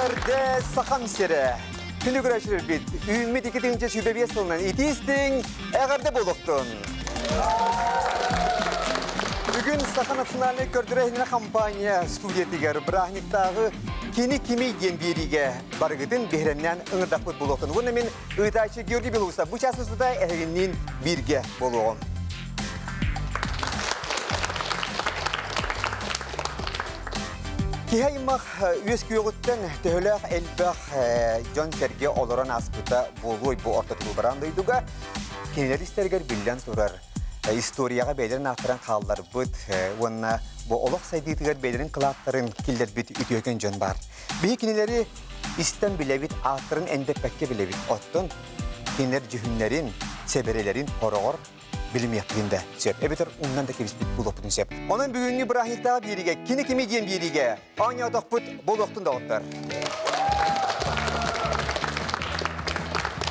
Эҕэрдэ Сахам сирэ! Күнү көрөөччүлэрбит үүммүт 2025 сылынан итиистиҥ эҕэрдэ буолуохтун! Бүгүн Саха национальнай көрдөрөр компания студиятыгар бырааһынньыктааҕы Кини кимий диэн биэриигэ барыгытын биһирэмнээн ыҥырдахпыт буолуохтун. Уонна мин ыытааччы Георгий Белоусов бу чаас устата эһигинниин бииргэ буолуоҕум. Киһи аймах үөскүөҕүттэн төһөлөөх элбэх дьон-сэргэ олорон ааспыта буолуой бу орто турбараан дойдуга кинилэр истэригэр биллэн турар историяҕа бэйэлэрин ааттарын хаалларбыт уонна бу олох сайдыытыгар бэйэлэрин кылааттарын киллэрбит үтүөкэн дьон баар. Биһи кинилэри истэн билэбит, ааттарын эндэппэккэ билэбит. Оттон кинилэр дьүһүннэрин, сэбэрэлэрин хороҕор билимиэхпитин да сөп. Эбэтэр умнан да кэбиспит буолуохпутун сөп. Онон бүгүҥҥү бырааһынньыктааҕы биэриигэ кини кими диэн биэриигэ оонньоотохпут буолуохтун доҕоттор.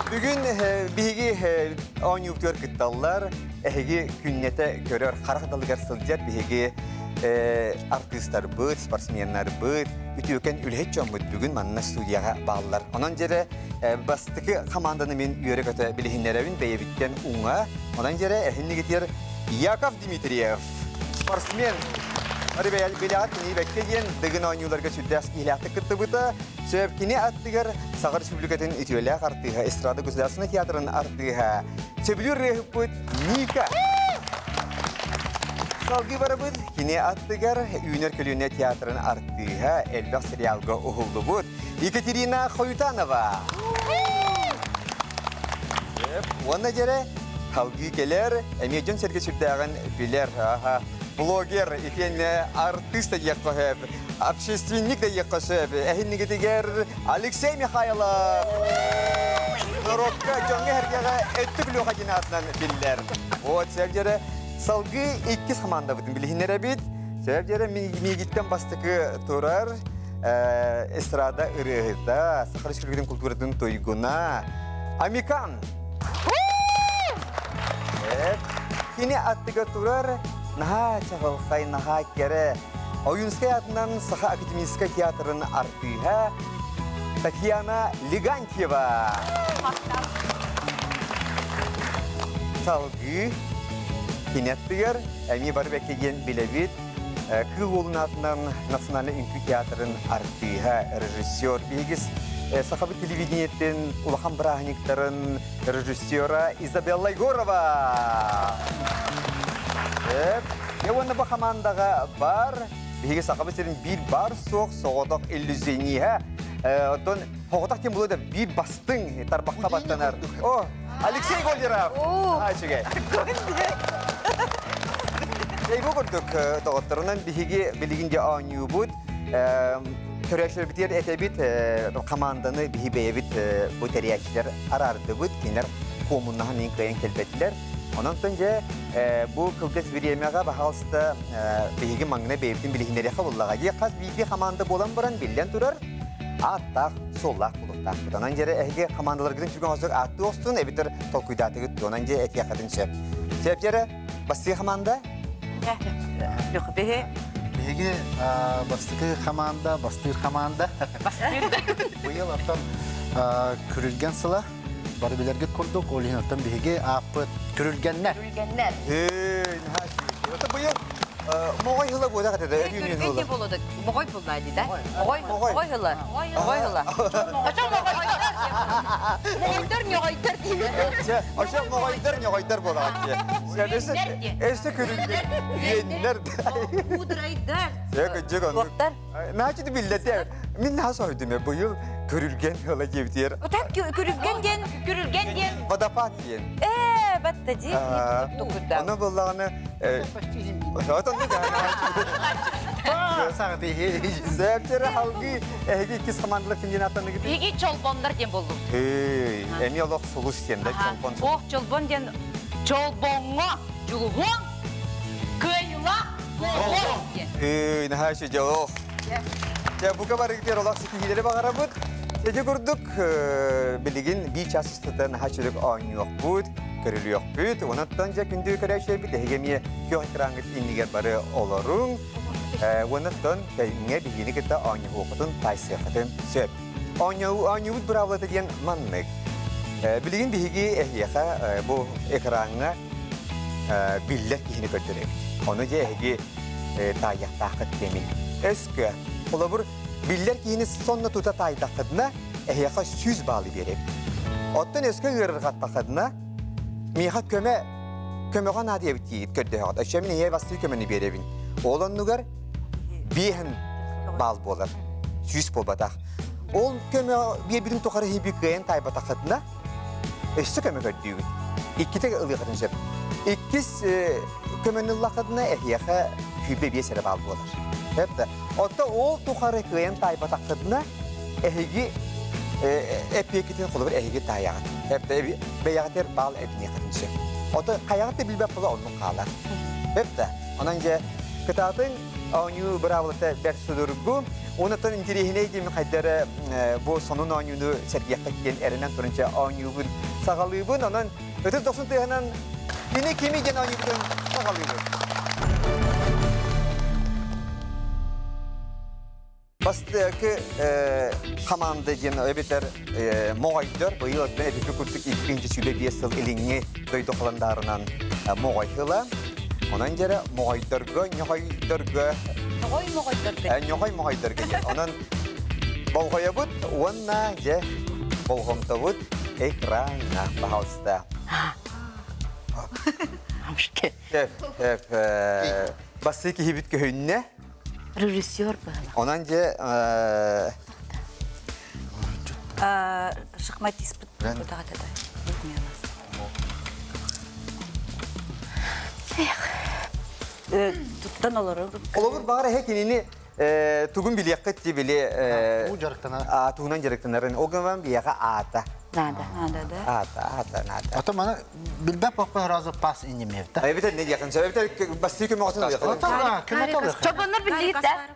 Бүгүн биһиги оонньуубутугар кытталлар, эһиги күннэтэ көрөр харах далыгар сылдьар биһиги артыыстарбыт, спортсменнарбыт, үтүөкэн үлэһит дьоммут бүгүн манна студияҕа бааллар. Онон дьэрэ бастакы хамаанданы мин үөрэ-көтө билиһиннэрэбин бэйэбиттэн уҥа. Онон дьэрэ эһиннигитигэр Яков Дмитриев, спортсмен. Билэҕит кини бэккэ диэн Дыгын оонньууларга сүрдээх ситиһиилээхтик кыттыбыта. Сөп кини аттыгар Саха Республикатын үтүөлээх артыыһа, эстрада государственнай театрын артыыһа, сөбүлүүр ырыаһыппыт Ника. Салгыы барабыт кини аттыгар Үүнэр көлүөнэ театрын артыыһа, элбэх сериалга уһуллубут Екатерина Хоютанова. Уонна дьэрэ халгыы кэлэр, эмиэ дьон-сэргэ сүрдээҕин билэр. Аха. Блогер итиэннэ артыыс да диэххэ сөп, общественник да диэххэ сөп. Эһиннигитигэр Алексей Михайлов! Норуокка дьоҥҥо-сэргэҕэ өттүк Леха диэн аатынан биллэр. Вот, сөп дьэрэ Салгыы иккис хамаандабытын билиһиннэрэбит. Сөп дьэрэ миигиттэн бастакы турар эстрада ырыаһыта, Саха Республикатын культуратын туйгуна Амикан. Кини аттыгар турар наһаа чаҕылхай, наһаа кэрэ Ойуунскай аатынан Саха академическай театрын артыыһа Татьяна Легантьева. Салгыы кини аттыгар эмиэ бары бэккэ диэн билэбит Кыыл Уолун аатынан Национальнай үҥкүү театрын артыыһа, режиссер, биһигис Сахабыт телевидениетин улахан бырааһынньыктарын режиссера Изабелла Егорова. Дьэ уонна бу хамаандаҕа бар биһиги Сахабыт сирин биир бар суох соҕотох иллюзиониһа оттон соҕотох диэн буолуо да биир бастыҥ тарбахха баттанар. О, Алексей Гольдеров! Үчүгэй. Бу курдук доҕотторунан биһиги билигин дьэ оонньуубут. Көрөөччүлэрбитигэр этэбит, хамаанданы биһи бэйэбит бу тэрийээччилэр араардыбыт, кинилэр куомуннаһан иһин кыайан кэлбэтилэр. Онон дьэ бу кылгас бириэмэҕэ баһаалыста биһиги маҥнай бэйэбитин билиһиннэриэххэ буоллаҕа дии. Хас биирдии хамаанда буолан баран биллэн турар ааттаах суоллаах буолуохтаахпыт. Онон дьэ эһиги хамаандаларгытын сүгэн охсук ааттыы охсун эбэтэр толкуйдаатыгыт туонан дьэ этиэххитин сөп. Сөп дьэрэ бастыы хамаанда? Биһи Биһиги бастакы хамаанда, бастыыр хамаанда. Бастыыр да. Быйыл оттон күрүлгэн сыла бары билэргит курдук, ол иһин оттон биһиги ааппыт күрүлгэннэр. Күрүлгэннэр. Эй, наһаа үчүгэй. Быйыл Моҕой ыла буолар этэ да, өрүүнүн Күрүлгэн ыла. буолуо Моҕой булла дии да? Моҕой моҕой ыла. Моҕой ыла. Очо моҕойдор. Моҕойдор ньоҕойдор диибит. Чэ, очо моҕойдор ньоҕойдор буолаҕат дии. Өссө күрүлгэн. Үөннэр. Муударайдар. Чэ, кырдьык оннук. Туохтар? Наачыты биллэтэ. Мин наһаа соһуйдум ээ, быйыл күрүлгэн ыла диэбитигэр. Отак күрүлгэн диэн, күрүлгэн диэн. Водопад диэн. Ээ, батта дии. Тукурда. Ону буллаҕына Сээптэрэ халгыы эһиги иккис командалар ким диэн ааттаныгыт? Биһиги чолбоннор диэн боллум. Эй, эмиэ олох сулус диэн да чолбон. Ох, чолбон диэн чолбоҥҥо дьулуһуоҥ, кыайыылаах буолуоҥ диэн. Эй, наһаа үчүгэй олох. Дьэ, бука барыгытыгар олох ситиһиилэри баҕарабыт. Ити курдук, билигин биир час устата наһаа үчүгэй оонньуохпут, көрүлүөхпүт. Онон дьэ күндү көрөөччүлэрбит эһиги эмиэ күөх экраҥҥыт иннигэр бары олоруҥ. Уоннаттан тэҥҥэ биһигини кытта оонньоһуоххутун, таайсыаххытын сөп. Оонньуубут быраабылата диэн маннык. Билигин биһиги эһиэхэ бу экраҥҥа биллэр киһини көрдөрөбүт. Ону дьэ эһиги таайыахтааххыт диэмин. Өскө, холобур, биллэр киһини сонно тута таайдаххытына, эһиэхэ 100 баалы биэрэбит. Оттон өскө ыарырҕаттаххытына, миэхэ көмө көмөҕө наадыйабыт диигит көрдөһөҕүт. Өссө мин эһиэхэ бастыы көмөнү биэрэбин. Ол оннугар биэһин баал буолар. 100 буолбатах. Ол көмө биэрбитин тухары иһи кыайан таайбатаххытына, өссө көмө көрдүүгүт. Иккитэ ылыаххытын сөп. Иккис көмөнү ыллаххытына эһиэхэ 25 эрэ баал буолар. Сөп да? Оттон ол тухары кыайан таайбатаххытына, эһиги эппиэккитин холобур эһиги таайаҕыт. Сөп да? Бэйэҕитигэр баал эбиниэххитин сөп. Оттон хайаҕыт да билбэт буола оннук хаалар. Сөп да? Онон дьэ кытаатыҥ оонньуу быраабылата бэрт судургу. Онтон интэриэһинэй диэми хайда эрэ бу сонун оонньууну сэргиэххэ диэн эрэнэн туран чэ оонньуубун саҕалыыбын. Онон ытыс дохсун тыаһынан кини кими диэн оонньуубутун саҕалыыбын. Бастакы хамаанда диэн эбэтэр моҕойдор быйыл эпипи курдук 205 сыл илиҥҥи дойду халандаарынан моҕой сыла. Онон дьэрэ моҕойдорго, ньоҕойдорго Ньоҕой моҕойдорго. Ньоҕой моҕойдорго диэн. Онон болҕойобут уонна дьэ болҕомтобут экраҥҥа, пожалуйста. Бассы киһибит көһүннэ. Режиссер быһыла. Онон дьэ Шахматист бутаҕата да Людмила. Туттан олорор. Холобур баҕар эһэ кинини тугун билиэххит ти били дьарыктанар. Тугунан дьарыктанарын. Ол гынан биһиэхэ аата. Надо. Надо, да. Аата, аата, надо. А то маны билбэт боппо сразу пас иннемевта. Эбитер не диэхин сөп, эбитер бастыы көмөҕөтүн ылыахын. Көмө Чопоннор билдигит да.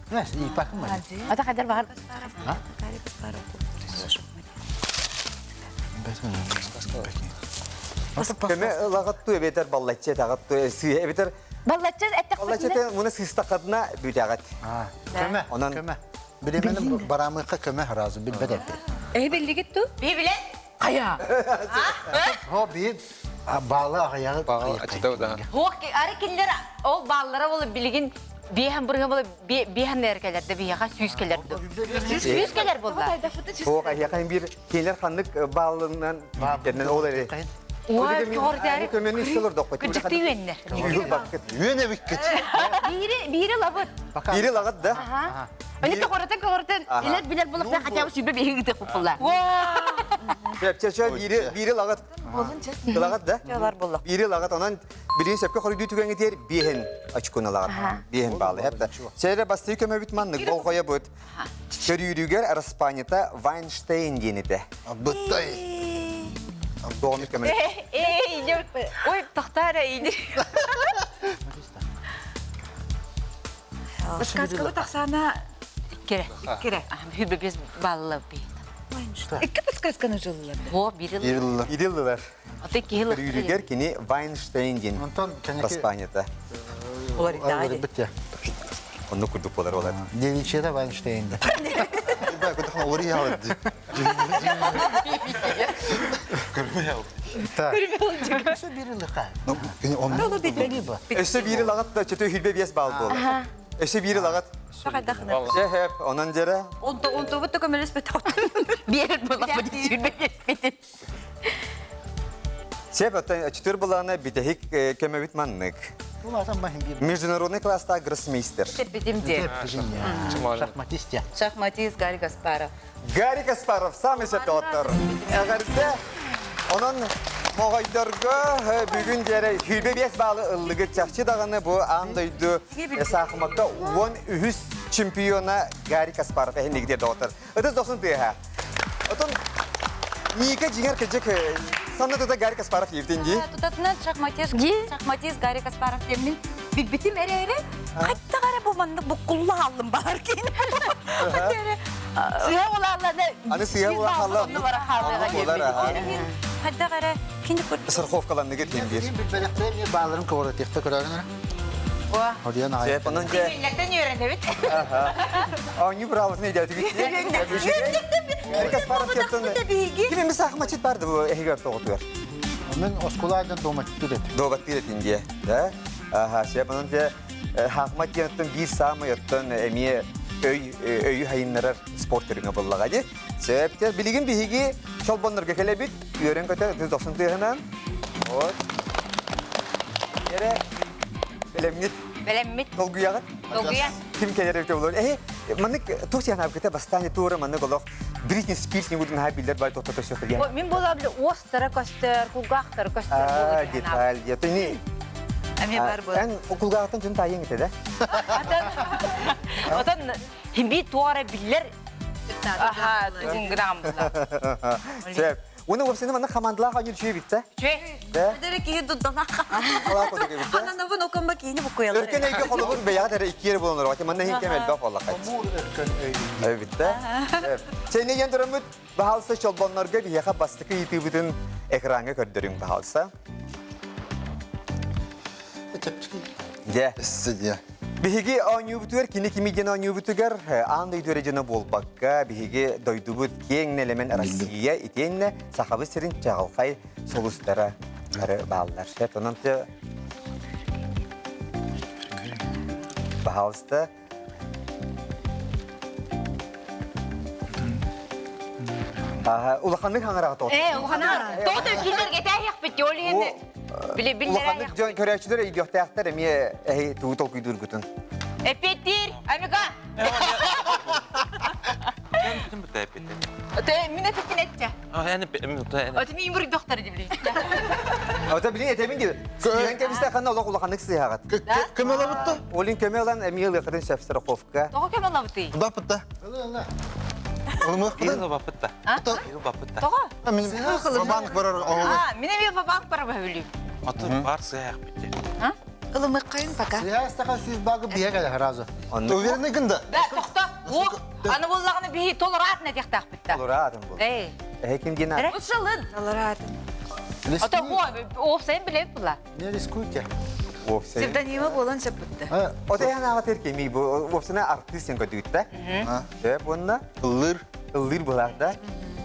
Знаешь, и пакмай. Ата хадar бахар. Көмө ылаҕыттуу эбэтэр баллаччы этаҕыттуу сыыһа эбэтэр Баллаччы эттэхпитинэ баллаччы муну сыыстаххытына бүтэҕит. Көмө. Онон Көмө. Биремени барамыхха көмө сразу билбет эппи. Эһи биллигит ту? Би биле. Кая. Хо би баалы аҕыйаҕы Хуох ары кинилер ол бааллара ол билигин биэһэн бырыһы була биэһэн эркелерде биһиэхэ сүүс келерди. Сүүс келер булла. Суох эһиэхэ биир кинилэр ханнык баалынан биирдэринэн ол эрэ. Ой, тоҕор Көмөнү истэлэр дохпут. Кырдьыкты үөннэр. Үөн эбиккит. Биири биири лабыт. Биири лагат да. Они тоҕоротон көҕөртөн илер билер булуп хотя бы сүбэ биһиги гытык пулла. Чэ биири биири лагат. Лагат да? Ялар булла. Биири лагат онон билин сөпкө хоруйдуу түгэҥҥитигэр биэһин очкуну лагат. Биэһин баалы. Хепта. Сэрэ бастыы көмөбүт маннык болҕойо бут. Көрүүрүгэр Распанита Вайнштейн диэн этэ. Быттай. Доҕону көмө. Эй, ой, тохтаар эйди. Подсказкабыт ахсаана Иккере. Иккере. Хүбе без баллы би. Икки подсказканы жылылар. Во, бирил. Ириллылар. Аты киһи Көрүүрүгэр кини Вайнштейн диэн Онтон кэнники Распанита. Олар идаали. бит я. Онну курдук болар олар. Девичья Вайнштейн да. Бә, көтөхөн олар ялды. Көрмө Так. Өссө биир ылыха. Ну, кини он Өссө биири лагат да чөтө хүлбе биэс баал буолар. Өссө биири лагат. Чэ хэп, онон дьэрэ. Онто онтобут да көмөлөспөт. Биэрэр буоллахпыт сүрбэ биэспитин. Сеп, оттон чөтөр булаана бүтэһик көмөбүт маннык. Международный класста гроссмейстер. Теппитим де. Шахматист я. Шахматист Гарри Каспаров. Гарри Каспаров самый септоттор. Эҕэрдэ. Онон моҕойдорго бүгүн дьэрэ хүлбэ биэс баалы ыллыгыт чахчы даҕаны бу аан дойду саахымакка 13 чемпиона Гарри Каспаров эһиннигитер доҕоттор. Ытыс дохсун тыаһа. Отон Ника дьиҥэр кыдьык санна тута Гарри Каспаров диэбитин дии. Тутатынан шахматист, шахматист Гарри Каспаров диэммин билбитим эрээри хайдах эрэ бу маннык буккулла хааллым баар киин. Хайдах эрэ Сыа улаалланы Аны сыа улаалла онну бара хаалыаҕа Буолар, аха. диэбит. хайдах эрэ кини курдук Страховкаланныгыт диэн биир. Билбэтэхтэр эмиэ бааларын көҕүрэтиэхтэ көрөөрүн эрэ. Хоруйан аҕай. Сөп, онон дьэ. Кинилэртэн үөрэнэбит. Оонньуу быраабытын өйдөөтүгүт. Ким эмис саахымачыт барды бу эһиги ортоҕутугар? Мен оскуола дуоматтыыр этим. Дуобаттыыр этин диэ. Да? Аха, сөп, онон дьэ хаахымат диэн биир саамай оттон эмиэ өй өйү хайыннарар спорт көрүҥэ буоллаҕа дии. Сөп, билигин биһиги чолбоннорго кэлэбит, үөрэн көтө 90 тыаһынан. Вот. Эрэ бэлэмҥит. Бэлэммит. Долгуйаҕыт? Долгуйа. Ким кэлэр эбитэ болор. Эһи, маннык туох сыанаабыкыта бастаан туора маннык олох Бритни Спирс не буду наһаа биллэр бай тохтото сөп диэн. Мин буола били уостара көстөр, кулгаахтара көстөр буолу диэн. Деталь, деталь. Эмиэ бар буол. Эн кулгаахтан дьон таайыаҥ этэ да? Отон химби туора биллэр Аха, тугун гынан була. Сөп. Уну вовсены манна хамаандалаах оонньуур үчүгэй эбит да? Үчүгэй. Да? Дere киһи дуддалаах. Халаах курдук эбит да? Ананабын окомба киһини буккуйалар. Өркөн өйгө холобур бэйэҕит эрэ икки эрэ буолан олорор. Манна иһин кэм элбэх буоллахха. Хомуур өркөн өй. Эбит да? Чэйне диэн тураммыт баһаалса чолбоннорго биһиэхэ бастакы ыйытыыбытын экраҥҥа көрдөрүҥ баһаалса. Дьэ. Сидя. Биһиги оонньуубутугар, кини кими диэн оонньуубутугар аан дойду эрэ дьоно буолбакка, биһиги дойдубут киэҥ нэлэмэн Россия итиэннэ Сахабыт сирин чаҕылхай сулустара бары бааллар. Сөп, онон Пожалуйста. Улаханнык хаҥыраҕа тоҕо. Ээ, улаханнык. Тоҕо кинилэргэ этээһиэхпит ол иһин били Улаханнык дьон көрөөччүлэр өйдүөхтээхтэр эмиэ эһи тугу толкуйдуургутун. Эппиэттиир, Амика. Мин эппиппин этчэ. Аты мин бурдохтар дибли. Ата билин этэмин ди. Сыһан кэбистэ ханна олох улаханнык сыһаҕат. Көмө ылабытта? Олин көмө ылан эмиэ ылыахатын сөп страховка. Тоҕо көмө ылабытый? Баппытта. Ылымыахпыта. Баппытта. Баппытта. Тоҕо? Мин банк барар оҕолор. Мин эмиэ банк барар бөһүлүү. Аты бар сыһаах битте. Ылымыккайын пока. Сыһаастаха сүүс багы биһэ кэлэ сразу. Уверенный гында? Да, тохто. Ох, аны буллаҕына биһи толораатын этиэхтээхпит да. Толораатын бул. Эй. Эһэ ким диэн аат? Ушалын. Толораатын. Ото уопсайын билэбит була. Не рискуйте. Уопсайын. Псевдонима буолан сөппүттэ. Ото эһэн аҕа теркеми бу уопсайына артыыс сен көдүүттэ. Сөп уонна Ыллыыр. Ыллыыр булаах да.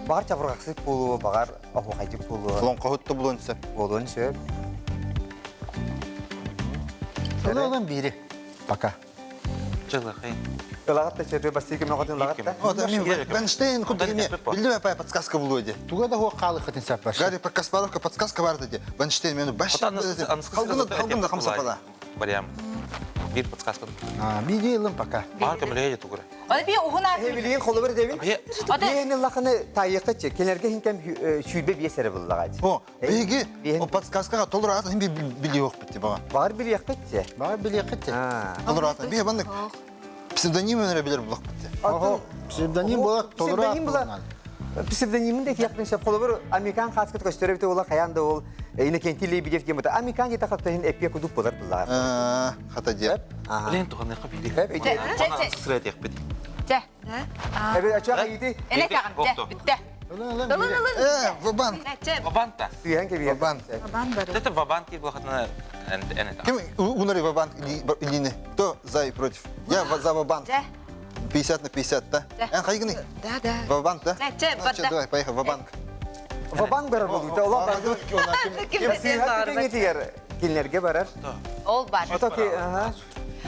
Баҕар чабырҕахсыт буолуо, баҕар оһуохайдьыт буолуо. Олоҥхоһут да булуон сөп. Буолуон сөп. Ылы биири. Пока. Чылахай. Ылаҕат да чөтү бассыы көмөҕөтүн ылаҕат да. Венштейн курдук эмиэ биллибэ пай подсказка булуо ди. Туга да хуох хаалыххытын саппаш. Гарри Каспаровка подсказка бар ди. Венштейн мени баш. Халгын да хамсапала. Барям. Биир подсказка. Биги ылын пока. Бар көмөлөйө тугура. Оны би уһун Э билигин холобур дэбин. Биһин ыллаханы тайыакка кинерге хинкем сүүрбэ биэс эрэ буллаҕа. О, биһиги о подсказкаға толору атын би билиэхпит баҕа. Баар билиэхпит те. Баар билиэхпит те. Толору атын. Биһи баннык псевдоним өнөрө билер булахпыт те. Псевдоним була толору атын. Псевдонимин да тиэхпин сөп. Холобур Американ хааскыт көстөрө бите ола хаян да ол Иннокентий Лебедев диэн бута. Американ диэте хаттаһын эппиэ кудук болар буллаҕа. Хата диэ. Блин, туганыха бири. Сыра диэхпит. Чэ. Эбе ача хайыты. Эне каҕын, чэ, бүттэ. Ылын, ылын. Э, вабан. Чэ. Вабанта. Сыйан кебиэ. Вабан. Вабан бары. Это вабан ти блахатына эн Ким унари вабан илини? Кто за и против? Я за вабан. 50 на 50, да? Эн хайгыны? Да, да. Вабанк, да? Чэ, барда. Давай, поехали, вабанк. Вабанк барар болуйта. Олох бар. Ким кинилерге барар. Ол бар. Ото ки, ага.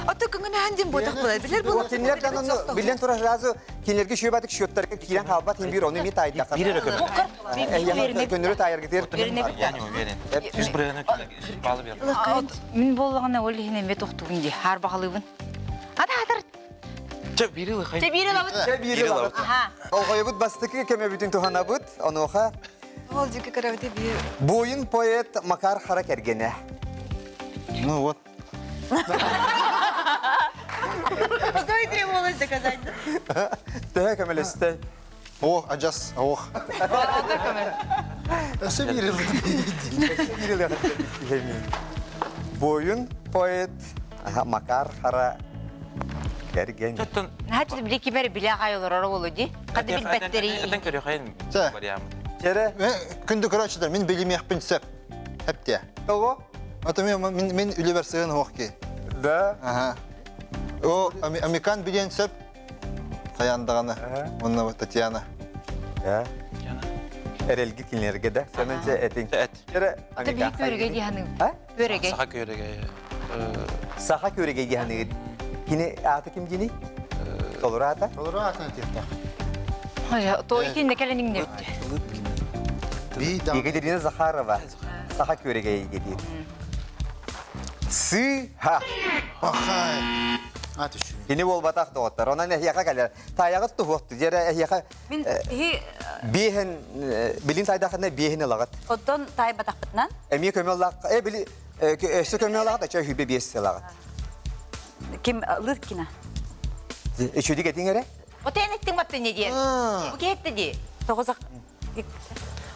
Ото көңүнәһэн дин ботах була. Билер була. Кинилер данны билен турар сразу кинилерге шөбатык счеттарга киирэн хаалбат хин бир ону ми тайдакка. Биир эрэ көмө. Көннөрү таайарга тиэр. Я не уверен. Үс бырыганы баалы бер. Мин боллаҕына ол иһин эмиэ тохтугун дии. Хаар баҕалыыбын. Ата хатар. Чэ биири ылыхай. Чэ биири ылабыт. Чэ биири ылабыт. Олҕойбут бастакы көмөбүтүн туһанабыт. Онуоха Ол дьикки көрөбүтэ биир. Буойун поэт Макар Хара кэргэнэ. Ну вот. Какой требовалось доказать? Төһө көмөлөстө? Ох, адьас, ох. Өссө биир Буойун поэт Макар Хара кэргэн. Оттон Наһаа били кимэр билэ аҕай олорор болу ди. Хады билбэттери. Этен көрөхөйн бариам. Чере. Күндү көрөөччүлэр, мин билимиэхпин сөп. Хэптиэ. Того? Ото мен мен мен үлэбэр сыһын хуох ки. Да. Ага. О, Амикан билиэн сөп. Хайаан даҕаны. Онно Татьяна. Эрэлги кинилэргэ да. Сэнэн чэ этиҥ. Эт. Эрэ Ата биһи күөрэгэй дии саныыбын. А? Күөрэгэй. Саха күөрэгэй. Саха күөрэгэй дии саныыгыт. Кини аата ким диний? Толору аата? Толору аатын этиэхтээх. То итиннэ кэлэн иҥнэбит. Екатерина Захарова. Саха күөрэгэй диир. Сыха. Пахай. Кини буолбатах доҕоттор. Онон эһиэхэ кэлэр. Таайаҕыт туһуохту. Дьэрэ эһиэхэ Мин иһи биэһин билин таайдахына биэһин ылаҕыт. Оттон таайбатахпытынан? Эмиэ көмө ыллаах. Э били өссө көмө ылаҕыт, өчө хүбэ биэс ылаҕыт. Ким Лыткина? Үчүдүк этиҥ эрэ. Ота эн эттиҥ баттыне диэн. Бу киһи дии. Тоҕо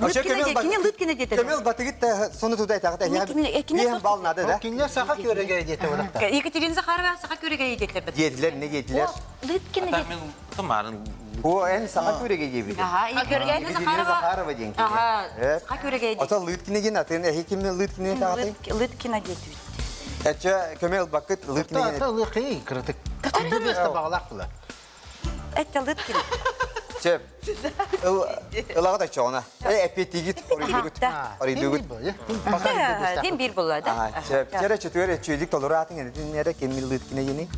Лыткина диэ, кини Лыткина диэтэ. Көмөл батыгыт да сону туда этаҕыт эһиэхэ бал надо да. Кинилэр саха күөрэгэй диэтэ буолахта. Екатерина Захарова саха күөрэгэй диэтилэр. Диэтилэр, не диэтилэр? Лыткина диэтилэр. Тумарын. О, эн саха күөрэгэй диэбит. Аха, Екатерина Захарова диэн кини. Аха, саха күөрэгэй Ото Лыткина диэн атын эһи ким Лыткина таҕатай? Лыткина диэтибит. Эчэ көмө ылбаккыт Лыткина. Ата Лыткина кыратык. Багалаах була. Эттэ Лыткина. Сөп. Ылаҕыт оччоҕуна. Э, эппиэттиигит, хоруйдугут. Хоруйдугут. Дим биир буолла да. Сөп. Чэрэ чөтүөр өччүөдүк толору аатын эрэ ким Лыткина диэний?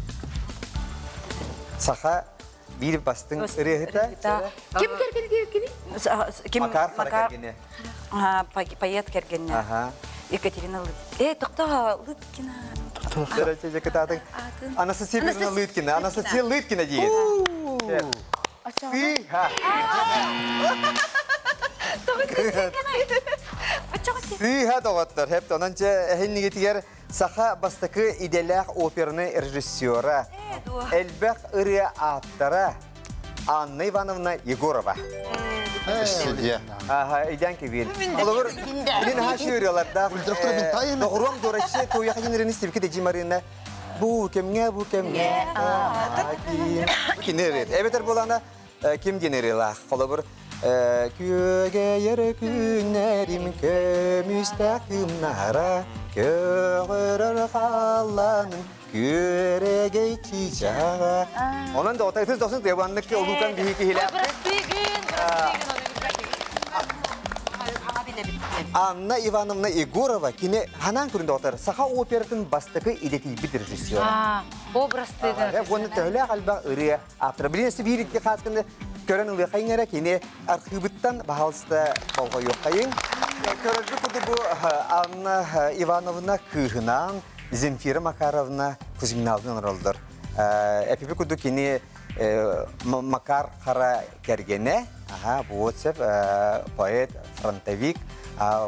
Саха биир бастыҥ ырыаһыта. Ким кэргэнэ кини? Ким Макар Хара кэргэнэ. Поэт кэргэнэ. Екатерина Лыткина. Э, тохтоо, Лыткина. Чэ, кытаатыҥ. Анастасия Петровна Лыткина. Анастасия Лыткина диир. Сыыһа. Сыыһа доҕоттор. Хэп онон чэ эһиннигитигэр саха бастакы идэлээх операны режиссера, элбэх ырыа ааптара Анна Ивановна Егорова. Аха, идян кибил. Олор билин аха шүрелардаах. Доҕуруом дуораччы туйаха кинирини сибики дежи марына бу кемҥе бу кемҥе кини ырыат. Эбэтэр буолана ким диэн ырыалаах. Холобур күөгэйэр күннэрим көмүстээх кымнара көҕөрөр халланым күөрэгэй чыычааҕа. Онон да отайтыс дохсун тыабаннык улуукан биһи киһилээх. Анна Ивановна Егорова кини ханаан күрүн доҕотор саха оператын бастакы идэтийбит режиссера. Образтыгын. Уонна төһөлөөх элбэх ырыа автора. Билин биир икки хаасканы көрөн ылыахайын эрэ кини архыыбыттан баһаалыста болҕойуоххайыҥ. Көрөргө курдук бу Анна Ивановна кыыһынаан Земфира Макаровна Кузьминалыын олороллор. Эпипи курдук кини Макар Хара кэргэнэ, аха, Буотсев, поэт, фронтовик,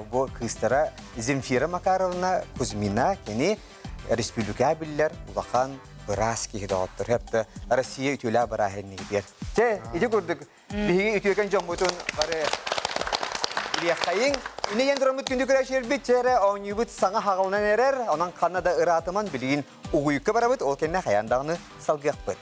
бу кыыстара Земфира Макаровна Кузьмина кини республика биллэр улахан быраас киһи доҕоттор. Хэпті Россия үтүөлээх бырааһынньыгытыгар. Чэ, ити курдук биһиги үтүөкэн дьоммутун бары билиэххэйиҥ. Иннигэн тураммыт күндү көрөөччүлэрбит чээрэ оонньуубут саҥа хаҕылынан эрэр, онон ханна да ыраатыман билигин угуйукка барабыт, ол кэннэ хайаан даҕаны салгыахпыт.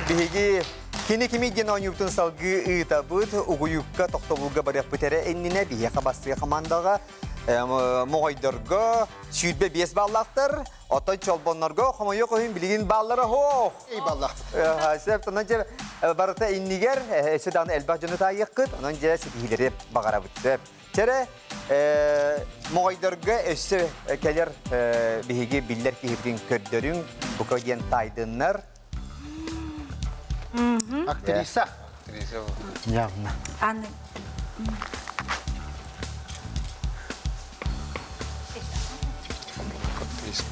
Биһиги кини кими диэн оонньуубутун салгыы ыытабыт, угуйукка тохтобулга барыахпыт эрэ иннинэ биһиэхэ бастыа хамаандаҕа моҕойдорго 25 баллаахтар, оттон чолбоннорго хомойуох иһин билигин бааллара суох. Эй баллаах. Сөп, онон дьэ барыта иннигэр өссө даҕаны элбэх дьону таайыаххыт, онон дьэ ситиһиилэри баҕарабыт. Сөп. Чэрэ моҕойдорго өссө кэлэр биһиги биллэр киһибитин көрдөрүҥ, бука диэн таайдыннар. Актриса. Актриса. Явно. Анна. Актриса.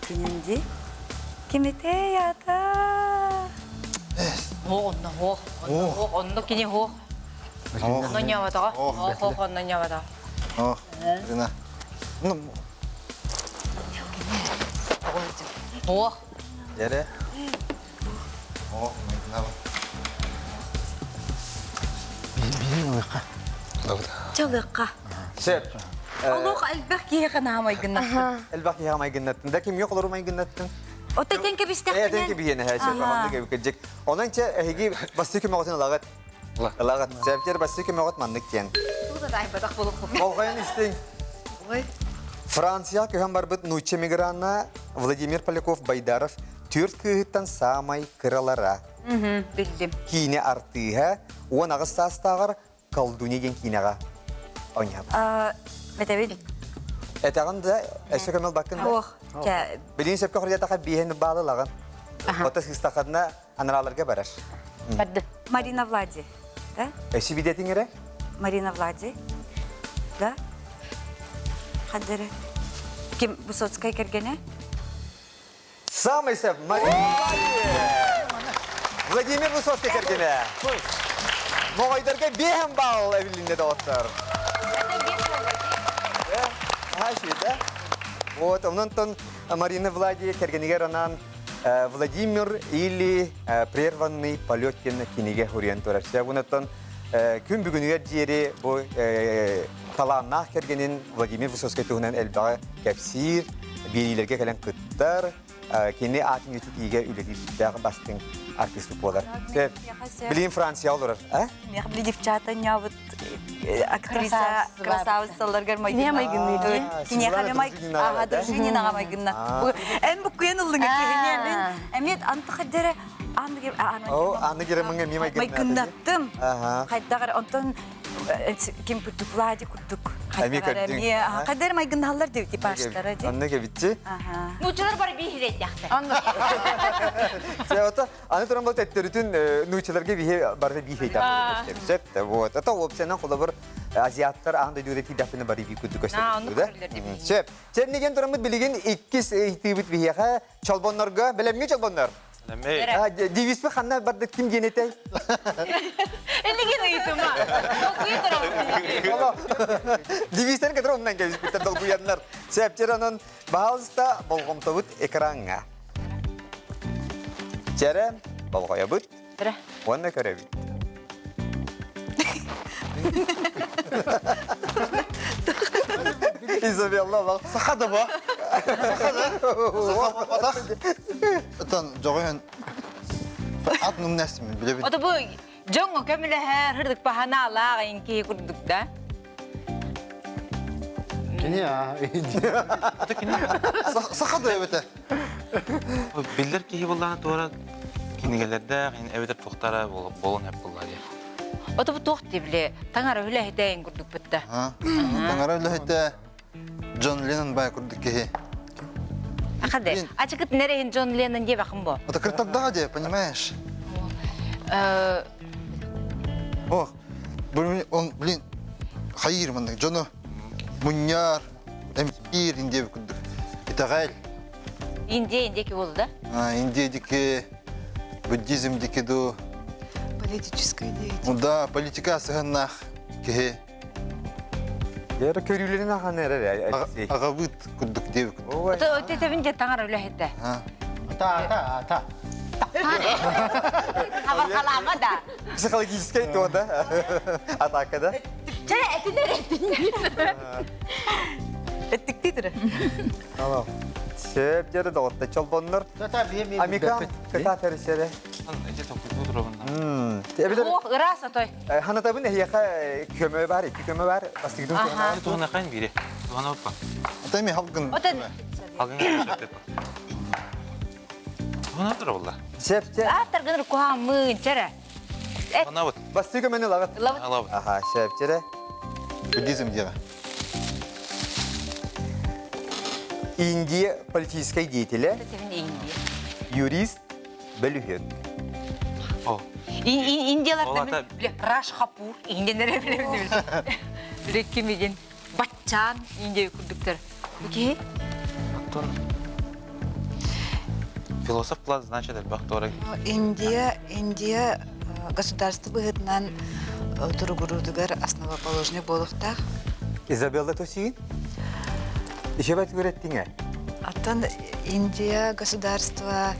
Кининди. Кимите ята. Хо, онно хо, онно хо, онно кини хо. Онно ньаватаҕа. Хо, хо, онно ньаватаҕа. Ох, Рина. Ну, Ох. Дьэрэ. О, майгынабын. Биһин ылыахха. Чалыахха. Сөп. Олох элбэх киһиэхэ наһаа майгыннаттын. Элбэх киһиэхэ майгыннаттын. Да кимҥэ холору майгыннаттын? Отой тэн кэбистэхпинэ. Э, тэн кэбиһиэн эһэ сөп. Оннук эбиккирдик. Онон чэ эһиги бастакы көмөҕүтүн ылаҕыт. Ылаҕыт. Сэбдер бассы көмөҕүт маннык диэн. Болҕойон истиҥ. Франция көһөн барбыт нуучча мигранна Владимир Поляков Байдаров түөрт кыыһыттан саамай кыралара. Биллим. Киинэ артыыһа 18 саастааҕар Колдунья диэн киинэҕэ оонньообут. Этэбин. Этэҕин да, өссө көмөл баккын да? Суох. Билигин сөпкө хоруйдатаха биэһин баалы ылаҕын. Ото сыыстаххына анарааларга барар. Барды. Марина Влади. Да? Өссө бидетиң эрэ? Марина Влади. Да? Хаддары. Ким Высоцкай кэргэнэ? Самый сөп Марина Влади! Владимир Высоцкай кэргэнэ. Моҕойдорго биэһэн баал эбилиннэ доҕоттор. Да? Вот, онон Марина Влади кэргэнигэр анаан Владимир или прерванный полет диэн кинигэ суруйан турар. Онон күн бүгүнүгэр диэри бу талааннаах кэргэнин Владимир Высоцкай туһунан элбэҕи кэпсиир, биэриилэргэ кэлэн кыттар, кини аатын үйэтитиигэ үлэлиир сүрдээх бастыҥ артыыспыт буолар. Билигин Франция олорор. Миэхэ били девчата ньаабыт актриса красавицаларгар майгынныыр. Киниэхэ майгыннаҕа Дружининаҕа майгыннаттым. Эн буккуйан ыллыҥа киһини мин эмиэ антыхаддere Анны Гермаҥҥа эмиэ майгыннаттым. Хайдах эрэ онтон ким курдук Влади курдук Эмиэ көрдүҥ. Хайдах эрэ майгыннаһаллар диэбит типажтара ди. Оннук эбитчи. Нууччалар бары биһирэйдэхтэр. Чэ, ото аны туран бұл төттөрүтүн нууччаларга биһи барыта биһирэйдэхтэр. Сөп да, вот. Это опциянан холобур азиаттар аан дойдуга тиийдэхпинэ бары бии курдук көстөр. Сөп. Чэрниген тураммыт билигин иккис ыйтыыбыт биһиэхэ Чолбоннорго, бэлэмҥи чолбоннор? Девизпи ханна бардыт ким диэн этэй? Элигин ыйытыма. Долгуйа турабын. Девизтен кытары умнан кэбиспиттэр долгуйаннар. Сәптер онон баһалыста болҕомтобут экраҥҥа. Чэрэ болҕойобут. Уонна көрөбүт. Изабелла бал. Саха да ба. Саха да. Саха батах. Отон жоҕойон ат нумнэсмин билебин. Ото бу дьоҥҥо көмөлөһөр хырдык паханаалаах инки курдук да. Кини а. Саха да эбэтэ. Биллэр киһи буллаҕына туора кинигэлэрдээх эбэтэр туохтара буолан эп булла диye. Ото бу туох дии таҥара үлэһитэ курдук бытта. Таҥара үлэһитэ Джон Леннон бай курдук киһи. Ахаде, ачыкыт нерехин Джон Леннон дие бакын бо. Это кыртардаға де, понимаешь? Ох, он, блин, хайыр маннык дьону мунньар, эмтиир индия курдук. Итэҕэл. Индия индия болду да? Индия дики, буддизм дики ду. Политическая деятель. Ну да, политика сыһыннаах киһи. Дьэ, көрүүлэрин ахан эрэр Алексей. Аҕабыт курдук диэбит курдук. Өтөбүн дьэ таҥара үлэһитэ. Ата, ата, ата. Хабархалаама да. Психологическай то да? Атака да? Чэ, этинер этинер. Эттиктии түрө. Алло. Сөп дьэ доҕотто чолбоннор. Амика кытаатар исэрэ. Ох, ыраас отой. Ханатабын эһиэхэ көмө бар, икки көмө бар. Бастыгытын туһана. Туһана кайн бире. Туһана оппа. Ата эми халгын. Халгын Туһана тура булла. Септе. Ааттаргын куһааммын, чэрэ. Туһана бут. Бастыы көмөнү лагат. Ылабыт. Аха, септере. Буддизм диэҕэ. Индия политическай деятеля, юрист, бөлүһүөк. Индияларда Раш Хапур, индиянер биле кимигин Баччан Индия курдуктар. Бу киһи? Оттон философ план значит элбэх туора. Индия, Индия государство быһыытынан туругуруудугар основоположник буолуохтаах. Изабелла Тосигин? Ишебет үөрэттиҥэ? Оттон Индия государство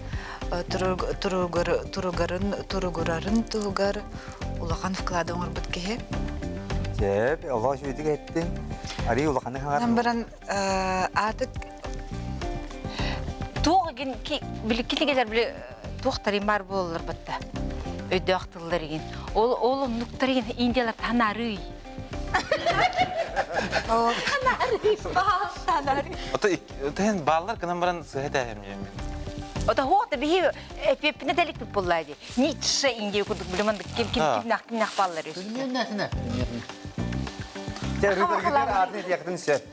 туругарын туругурарын туһугар улахан вклад оҥорбут киһи. Сөп, олох үчүгэйдик эттиҥ. Арый улаханы хаҥар. Баран аатык Туох били кинигэлэр били туохтарын бар буолалар батта. Өйдөөх тыллар игин. Ол ол оннуктар игин Индиялар танарый. Ото тehen бааллар гынан баран сыһа тээһэм диэммин. Ото хуота биһи эппиэппинэ дэликпит буллаа ди. Ницше Индия курдук билиман ким ким кимнах кимнах бааллар үс. Билмиэн Чэ, рыбаргытыгар аатын этиэхтин сөп.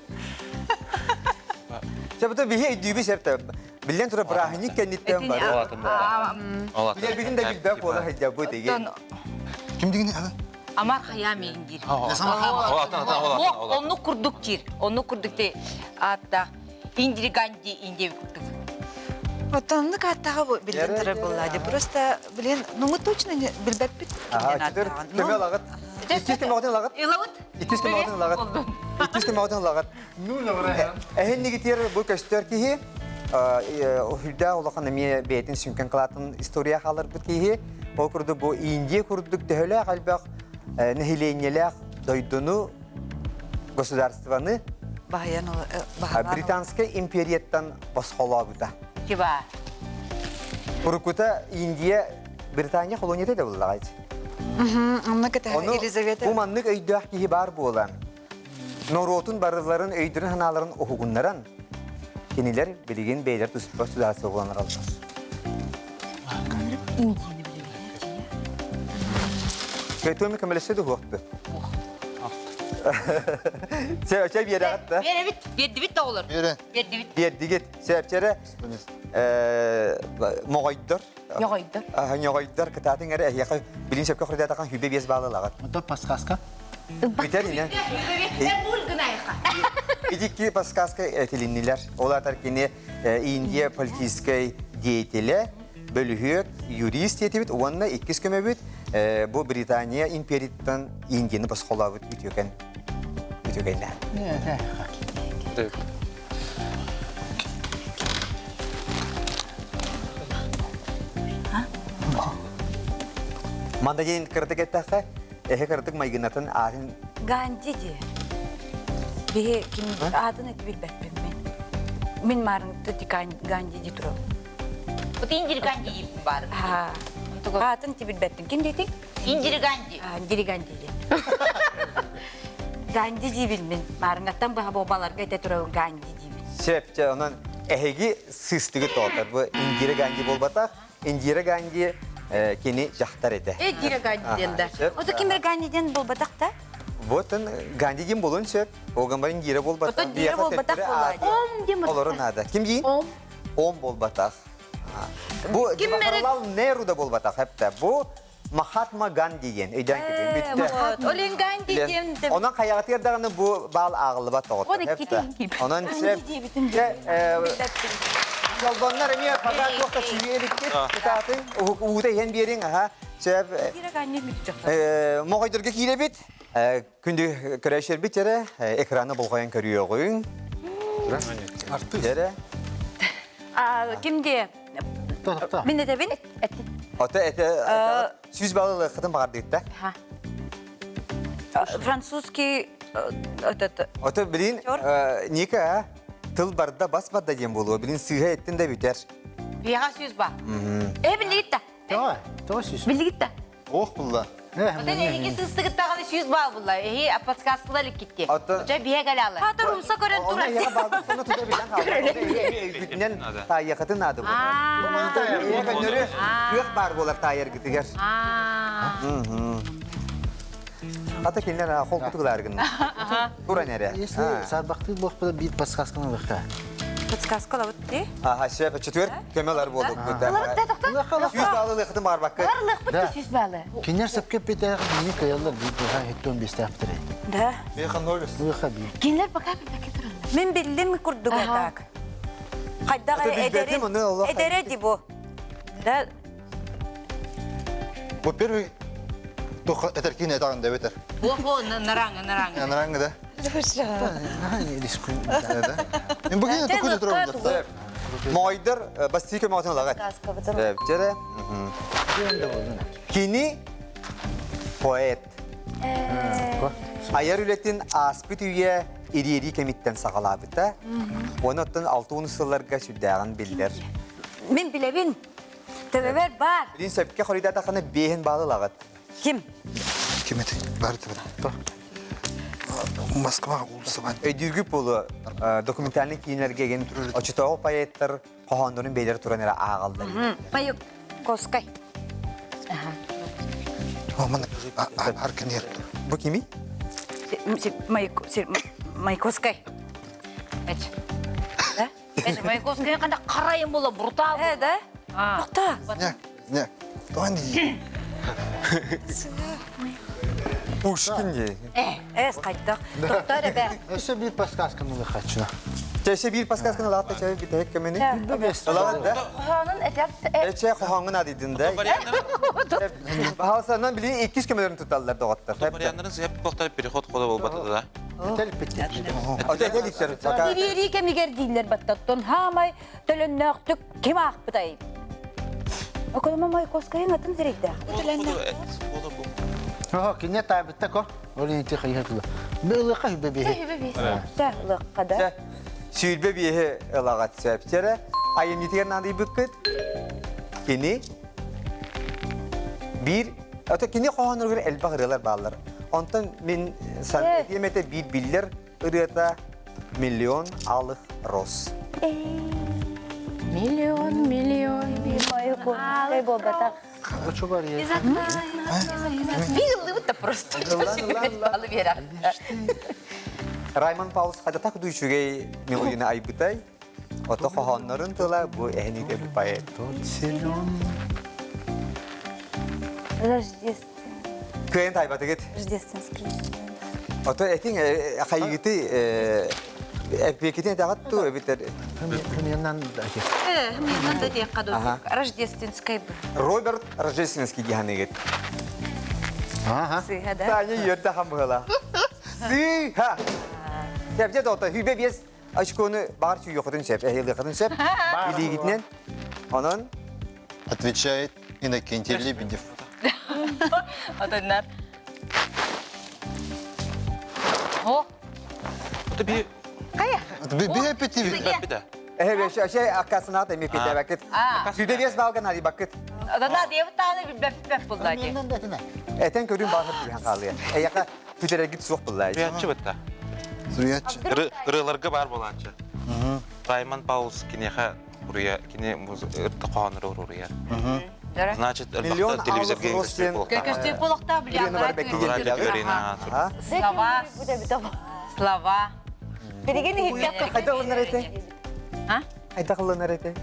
Чэ, бу биһи өйдүүбү сөп Биллэн турар бырааһынньык кэнниттэн бары. Билэрбитин да билбэт буола сылдьабыт игин. Ким дигини Амар Хайам миигин диир. Оннук курдук диир. Оннук курдук ти ааттаах Индири Ганди Индия курдук. Вот оннук ааттааҕа биллэн турар буолла дии. Просто, блин, ну мы точно не билбэппит кимден ааттааҕын. Көмө ылаҕыт. Иккис көмөҕүтүн ылаҕыт. Ылабыт. Иккис көмөҕүтүн ылаҕыт. Иккис көмөҕүтүн ылаҕыт. Эһиннигитиэр бу көстөр киһи үрдээх улахан эмиэ бэйэтин сүҥкэн кылаатын история хааларбыт киһи. Ол курдук бу Индия курдук төһөлөөх элбэх нэһилиэнньэлээх дойдуну государствоны Британскай империяттан босхолообута. Тиба. Уруккута Индия Британия колонията да буллаҕай. Онно Елизавета. Бу маннык өйдөөх киһи баар буолан, норуотун барыларын өйдөрүн-санааларын уһугуннаран, кинилэр билигин бэйэлэр туспа судаарыстыба буолан бараллар. Көтүөмү көмөлөсө дуһуохту. Чэ, чэ биэрэҕит да. Биэрэбит, биэрдибит да оҕолор. Биэрэн. Биэрдибит. Биэрдигит. Сөпчэрэ моҕойдор. Ньоҕойдор. Ньоҕойдор кытаатыҥ эрэ эһиэхэ билин сөпкө хоруйдаатахан хүбэ биэс баалы ылаҕыт. Ото подсказка. Бүтэр инэ. Итикки подсказка этилиннилэр. Ол аатар кини Индия политическай деятелэ, бөлүһүөк, юрист диэтибит уонна иккис көмөбүт бу Британия империяттан Индияны босхолообут үтүөкэн үтүөкэннэ. Манда диэн кыратык эттэххэ, эһэ кыратык майгынатын аатын Ганди дии. Биһи ким аатын эти билбэппин мин. Мин маарынты Ганди дии турабын. Вот Индира Ганди бар. Аатын ти билбэппин. Ким диэтиҥ? Индира Ганди. Индира Ганди диэн. Ганди диибин мин. Маарыҥаттан быһа буобаларга этэ турабын Ганди диибин. Сөп, чэ, онон эһиги сыыстыгы тоотор. Бу Индира Ганди буолбатах. Индира Ганди кини дьахтар этэ. Индира Ганди диэн да. Ото ким Ганди диэн буолбатах да? Вот он Ганди диэн буолуон сөп. Огамбар Индира буолбатах. Ото Индира буолбатах буолаа дии. Ом диэн Олору наада. Ким диин? Ом. Ом буолбатах. Бу Джавахарлал Неру да буолбатах эптэ. Бу Махатма Ганди диэн өйдөөн кэбин бүттэ. Олен Ганди диэн Онон хайаҕытыгар даҕаны бу баал ааҕыллыбат тоҕо. Онон Чолбоннор эмиэ пока туох да сүүйэ иликкит. Кытаатын уута иһэн биэриҥ аха. Сөп. Моҕойдорго киирэбит. Күндү көрөөччүлэрбит эрэ экраны болҕойон көрүөҕүҥ. Артыыс. Эрэ. Ким диэ? Мин этэбин. Ото эте сүүс баллы ылыаххытын баҕардыытта. Французский этот Ото билин Ника тыл барда бас барда диэн буолуо. Билин сыыһа эттин да бүтэр. Биэҕэ сүүс ба. Э билигит да. Тоҕо? Тоҕо сүүс? Билигит да. Ох булла. Оттон эһиги сыстыгыттаҕына сүүс баал булла. Эһи подсказкалар иккитти. Дьэ биһэ галялы. Хата румса көрөн турар. Онно эһиэхэ баалгын тута билэн хаалар. Өйгүтүнэн таайыахытын наада буолар. Эһиэхэ көннөрү кыах баар буолар таайаргытыгар. Хата кинилэр холкутук ылаар гынна. Туран эрэ. Если саарбахтыыр буолбута биир подсказканы ылыахха. Подсказка лабыт дии. Аха, сөп, четверг көмөлөр буолукпут. Сүүс баалы ылыахытын баарбакка. Ылыахпыт да сүүс баалы. Кинилэр сөпкө эппитэх биһиги кыайаллар биир быһа хеттон биэстээхтэрэ. Да. Беха ноль. Быха биир. Кинилэр пока билбэккэ тураллар. Мин биллим курдук так. Хайдах эдэрэ эдэрэ ди бу. Да. Бу первый туха этэркин этаҕын да бетер. Бу бу наранга наранга. Наранга да. Моойдор бастыы көмөҕүтүн ылаҕыт. Дьэрэ. Кини поэт. Айар үлэтин ааспыт үйэ ириэрии кэмиттэн саҕалаабыта. Оны оттон 60 сылларга сүрдээҕин биллэр. Мин билэбин. Төбөбөр бар. Билин сөпкө хоруйдаатаххына биэһин баалы ылаҕыт. Ким? Ким этэй? Бары төбөтө. Москва уулуссабан. Өйдүүргүт буолуо документальный киинэлэргэ эгин оччотооҕу поэттар хоһооннорун бэйэлэрэ туран эрэ ааҕаллар. Маяковскай. Бу кими? Маяковскай. Да? Маяковскай қандай қарайым бола брутал. Э, да? Тоқта. Не, не. Тоған дии. Пушкин дии. Эс қайттық. Тоқта ребе. Өссө биир подсказканы ылыхаччына. Чэ, биир подсказканы лаатта чэ битэһик көмөнү. Ылаҕыт да? Хоһоонун этят Эчэ хоһооҥҥун адыйдын да. Баһалсанан билии иккис көмөлөрүн туталлар доҕоттор. Варианнарын сыһап туохтар переход хода болбата да. Этеликтер. Тириэрии кэмигэр дииллэр баттаттан хаамай төлөннөөхтүк ким аахпытай? Околома Маяковскайын атын сирэйдээх. Оһо, кине таабытта ко. Ол инти хайыһа тула. Бу ылыха хүбэ биһи. Тэ ылыахха да. Сүүрбэ биэһи ылаҕат сөпчэрэ. Айымньытыгар наадыйбыккыт. Кини биир ото кини хоһооноругар элбэх ырыалар бааллар. Онтон мин этиэм этэ биир биллэр ырыата «Миллион алых роз». Миллион, миллион, Маяковскай буолбатах. Биир ыллыбыт да просто. Алы биэрэ. Раймон Паулс хадатах үчүгэй мелодияны айбытай. Ото хоһооннорун тыла бу эһиниге поэт. Кыайын тайбатыгыт. Рождественский. Ото этиң хайыгыты эппиэкитин этэҕит ту эбитер Хымыянан да Хымыянан да диэххэ дуу. Рождественскай бы. Роберт Рождественский диһаныгыт. Ага. Сыыһа да. Таня үөрдэ хамыһыла. Сыыһа. Тэбдэ дота хүбэ биэс очкону баар сүүйөхөтүн сөп, эһилиэхэтин сөп. Билигитинэн. Онон Отвечает Иннокентий Лебедев. Отоннар. О, Это би Би би бит. Эһэ шай аккасынаат эми питэбэкит. Сүдэ биэс балган ари бакыт. Одана диэбит билбэп булла ди. Этен көрүн баахыр түһэн хаалыа. Эйэхэ бүтэрэргит суох булла. Суруйааччы бытта. Суруйааччы. Ырыаларга бар болааччы. Раймон Паулс киниэхэ уруйа, кини ырта хоһооннору уруйар. Значит, Миллион телевизорга алых көстүү буолуохтаах. Көстүү буолуохтаах Билиэн Слова. Слова. Билигин иһиттэх Хайда ылынар этэй? А? Хайда ылынар этэй?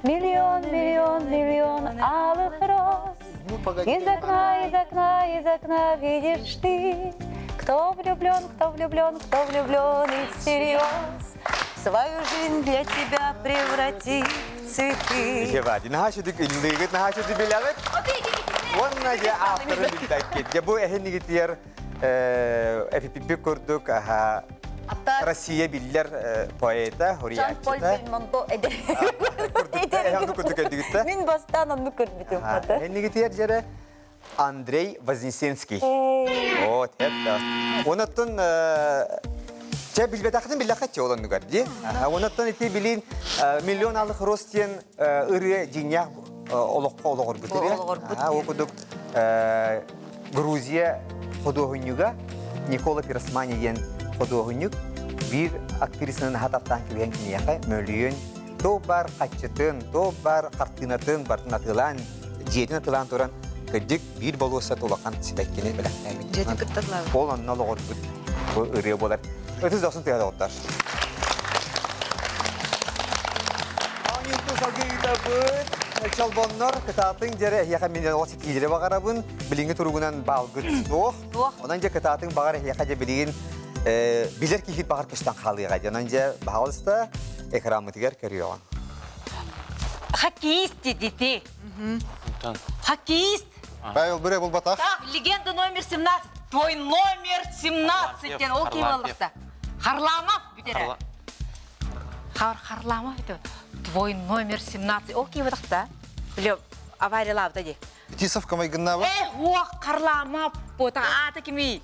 Миллион, миллион, миллион алых роз. Из окна, из окна, из окна видишь ты, кто влюблен, кто влюблен, кто влюблен и всерьез. Свою жизнь для тебя превратит в цветы. Жевади, наһаа сүдүк иллыгыт, наһаа сүдүк билэҕит. Уонна же авторы билбэккит. Дьэ бу эһинигитигэр эпипиппит курдук аха Россия биллэр поэта, Жан Поль хурияччыта. Бельмондо эдэр. Курдук эдигитте. Мин бастаан оннук көрбүтүм хата. Эһинигитигэр дьэрэ Андрей Вознесенский. Вот, это. Онуттан Чэ билбэтэхтин биллэххэ чэ олоннугар дии. Онуттан ити билин миллион алых рост диэн ырыа дьиҥнээх олоххо олоҕорбут ырыа. Ол курдук Грузия худуоһунньуга Никола Пиросмани диэн худуоһунньук биир актрисаны хататтаан кэбиһэн киниэхэ мөлүйүөн то бар хаччытын, то бар хартыынатын бартын атыылаан, дьиэтин атыылаан туран кырдьык биир болуоссат улахан сибэккини бэлэхтээбит. Дьиэтин кытталлаабыт. Ол онно олоҕурбут бу ырыа буолар. Өтүс дохсун тыа доҕоттор. Оонньуутун салгыы ыытабыт. Чолбоннор кытаатыҥ дьэрэ эһиэхэ мин оҕо ситиилэри баҕарабын. Билиҥҥи туругунан баалгыт суох. Онон дьэ кытаатыҥ баҕар эһиэхэ дьэ билигин билэр киһи баҕар көстөн хаалыаҕа. Онон дьэ баһаалыста экраммытыгар көрүөҕүҥ. Хоккеист дити. Хоккеист. Павел Бүре булбатах. Так, легенда номер 17. Твой номер 17 диэн ол ким ыллыкта? Харламов бүтэрэ. Хар Харламов это твой номер 17. Ол ким ыллыкта? Биле авариялаабыта дии. Тисов майгыннаба. Э, уох, Харламов бота аата кимий?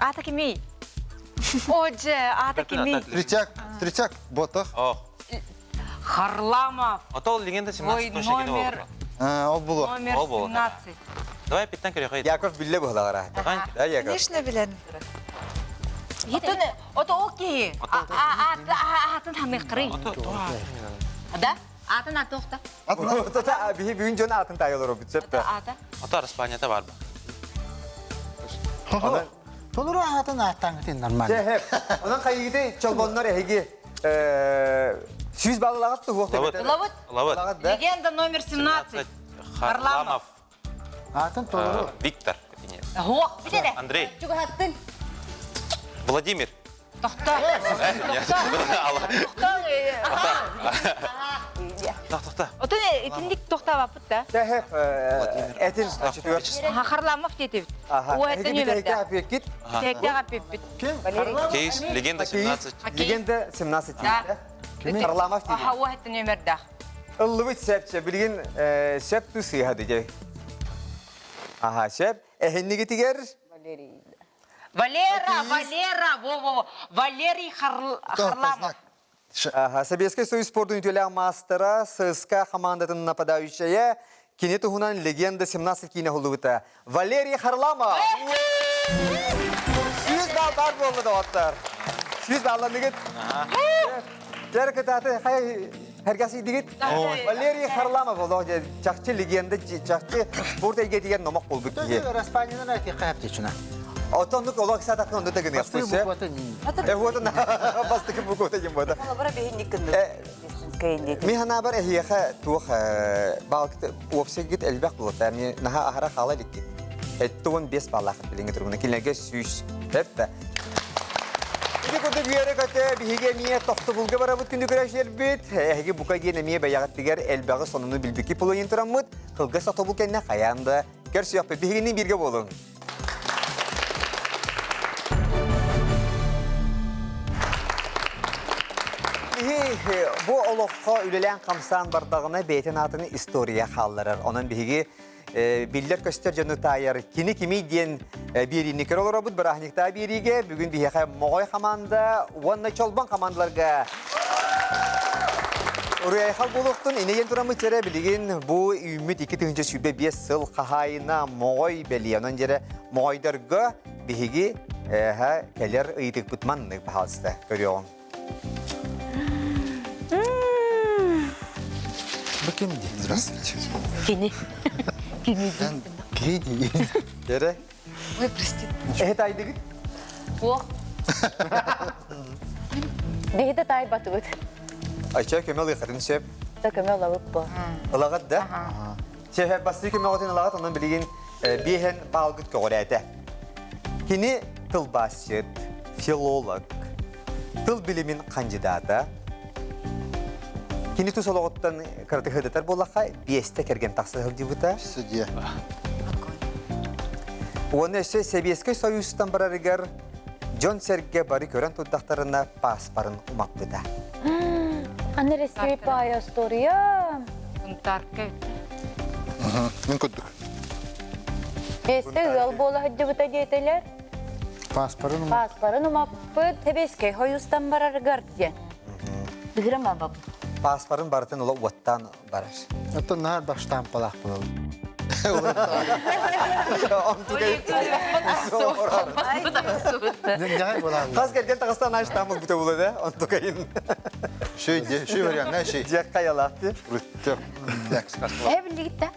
Аата кимий? О, дьэ, аата кимий? Третьяк, Третьяк ботах. О. Харламов. Ото ол легенда 17 Твой точно кини номер, буолбута. Ол булу. номер Ол буолуо. 17. Давай питтен көрөхөй. Яков билле быһылаҕара. Да, Яков? Конечно, билэн. Итин, ото ол киһи. Аатын хамықырый. Да? Аатын аты охта. Ото биһи бүгүн дьон аатын таайалар обут сөп. Ата. Ото Испанията бар ба. Онон Толору аатын ааттаан нормально. Дьэ, онон хайыгыты чолбоннор эһиги сүүс баллаҕат туһуох Лабыт. Лабыт. Лабыт. да? Легенда номер 17. Харламов. Харламов. Аатын толору. Виктор. Хуох, биле. Андрей. Чугаһаттын. Владимир. Тохто. Тохто. Тох, тохта. Отон итинник тохтаабаппыт да. Дьэ, этин четвер. Харламов диэтибит. Аха. О, это Эһиги нөмерде. бүтэһикте апиэккит. Тэкте аппиппит. Ким? Кейс, легенда 17. Легенда 17 Да. Харламов Аха, дейді. о, это нөмерде. Ыллыбыт сәпче, билген сәп ту сыйха дейді. Аха, сәп. Эһинниги тигер. Валера, Валера, во-во-во. Валерий Харламов. Аха, Советский Союз спортун үтүөлээх маастара, ССК командатын нападающая, кини туһунан легенда 17 киинэ уһуллубута. Валерий Харламов! 100 балл бар болду доҕоттор. 100 балланыгыт. Жар кытааты хай хәргәси дигит. Валерий Харламов олох чахчы легенда, чахчы спорт эйгэтигэр номох болбут киһи. Распанинан айти каяп течуна. Отоннук олох сататын онду тагын Бастыгы яппышы. букваты Э, вот бастыгы букваты дем бота. Олабара бэһинник кынды. Ми ханабар эһиэхэ туох балыкты уопсайгыт элбэх булута. Ми наха ахара хала ликкит. Эттуон бес баллахыт билиңе тургуна кинилерге сүүс. Тепте. Ити курдук үөрэ көтө биһиги эмиэ тохтобулга барабыт күндү көрөөчүлэрбит. Эһиги бука диэн эмиэ бэйэҕиттигэр элбэҕи сонуну билбикки пулуйун тураммыт. Кылгас тохтобул кэннэ хайаан да көрсүөхпүт. Биһигини бииргэ буолуҥ. Биһи бу олоххо үлэлээн хамсаан бардаҕына бэйэтин аатын история хаалларар. Онон биһиги биллэр-көстөр дьону таайар кини кимий диэн биэриини көрө олоробут бырааһынньыктаа биэриигэ бүгүн биһиэхэ Моҕой хамаанда уонна Чолбон хамаандаларга Уруйайхал буолуохтун инэйэн тураммыт дьэрэ билигин бу үүммүт 2025 сыл хаһаайына Моҕой бэлиэ. Онон дьэрэ Моҕойдорго биһиги кэлэр ыйытыкпыт маннык пожалуйста көрүөҕүҥ. Бу ким дии? Здравствуйте. Кини. Кини. Киһи дии. Дьэрэ Ой, прости. эһэ таайдыгыт? О, Биһиги таайбатыбыт. Айча көмө ылыахатын сөп. Да көмө ылабыт бу. Ылаҕыт да? Чэһэ бастыы көмөҕүтүн ылаҕыт, онон билигин биэһэн баалгыт көҕүрээтэ. Кини тылбаасчыт, филолог, тыл билимин хандьыдаата. Кини тус олоҕуттан кыратык ыдытар буоллахха, биэстэ кэргэн тахса сылдьыбыта. Судья. Уонна өссө Сэбиэскэй Союзтан барарыгар дьон-сэргэ бары көрөн турдахтарына пааспарын умаппыта. Аны Россия пая история. бунтарка. Мин курдук. Биэстэ ыал буола сылдьыбыта диэтилэр. Паспорын Паспорын умаппыт. Тэбэскэй хойустан барарыгар диэн. Быгырам баб. Пааспарын барытын ыла уоттаан барар. Оттон наар баштаан палаах буолал. Дьаҕай буолаан. Хас кэргэн таҕыстан аштаамыл бүтэ була да, онтукайын. Шей, шей вариант, не шей. Дьиэк хайалаахты. Рүттө. Э билигитте.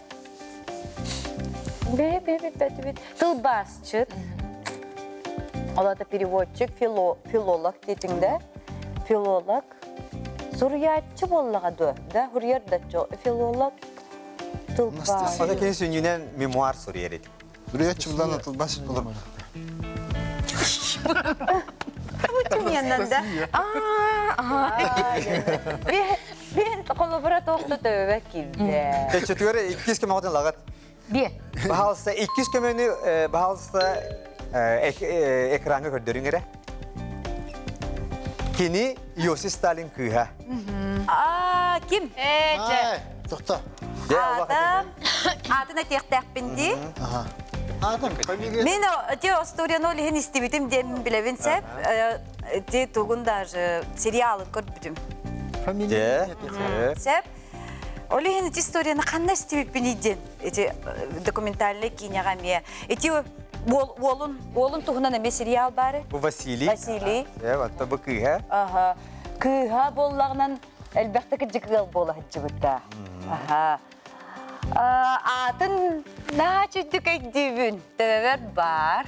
Бе бе бе бе бе Тылбасчыт. Олата переводчик, филолог дейтиңде. Филолог. Суруйааччы буоллаҕа дуо? Да, хуруйар да филолог. Тылбас. Ата кини сүнньүнэн мемуар суруйар этим. Суруйааччы булан тылбас болар. Түненнен да. Бен холобура тоқта төбө килде. Четүгөр иккис көмөҕүтүн ылаҕыт. Бе. Баһаалыста иккис көмөнү баһаалыста экраҥҥа көрдөрүҥ эрэ. Кини Иосиф Сталин кыыһа. А, ким? Э, чэ. Тохто. Дьэ, Аллах Ата. Атын этиэхтээхпин дии. Аха. Аатын фамилия. Мен те историяны ол иһин истибитим диэн билэбин сеп. Те тугун даже сериалын көрбүтүм. Фамилия. Сөп. Ол иһин ити историяны ханна истибиппиний диэн ити документальный киинэҕэ эмиэ ити уолун уолун туһунан эмиэ сериал баары. Бу Василий. Василий. Э, вот бу кыыһа. Аха. Кыыһа буоллаҕынан элбэхтэ кырдьык ыал буола сылдьыбыта. Аха. Аатын наһаа чүйдүк өйдүүбүн. Төбөбөр баар.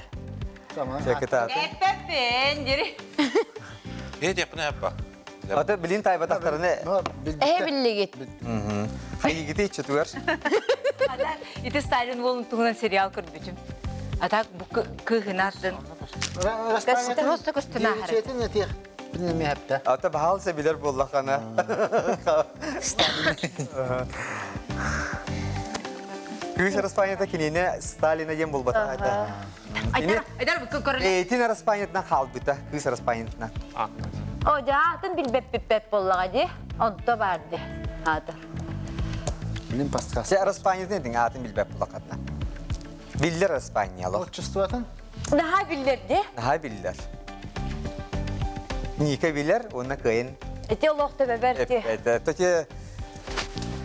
Секретарь. Эппэппин дири. Э, диэппин эппа. Ата билин тайбатахтарына Эһэ биллигит. Хайыгыты иччитигэр. Ити Сталин уолун туһунан сериал көрбүтүм. А так бу кыыһынаатын. Просто көстөнө Четин этих. Ата баһаалса билер буоллахана. Кыыс Араспаанньата кинини Сталина диэн буолбата. Айдар, айдар көрөлө. Этин Араспаанньатынан хаалбыта, кыыс Араспаанньатынан. О, дьаатын билбэппиппэт буоллаҕа дии. Онто баар дии. Аата. Билин пастка. Се Араспаанньатын этин аатын билбэп буоллахатына. Биллер Араспаанньало. Отчествотын? Наһаа биллэр дии. Наһаа биллэр. Ника билэр, уонна кыайын Ити олох төбөбөр ти. Тоте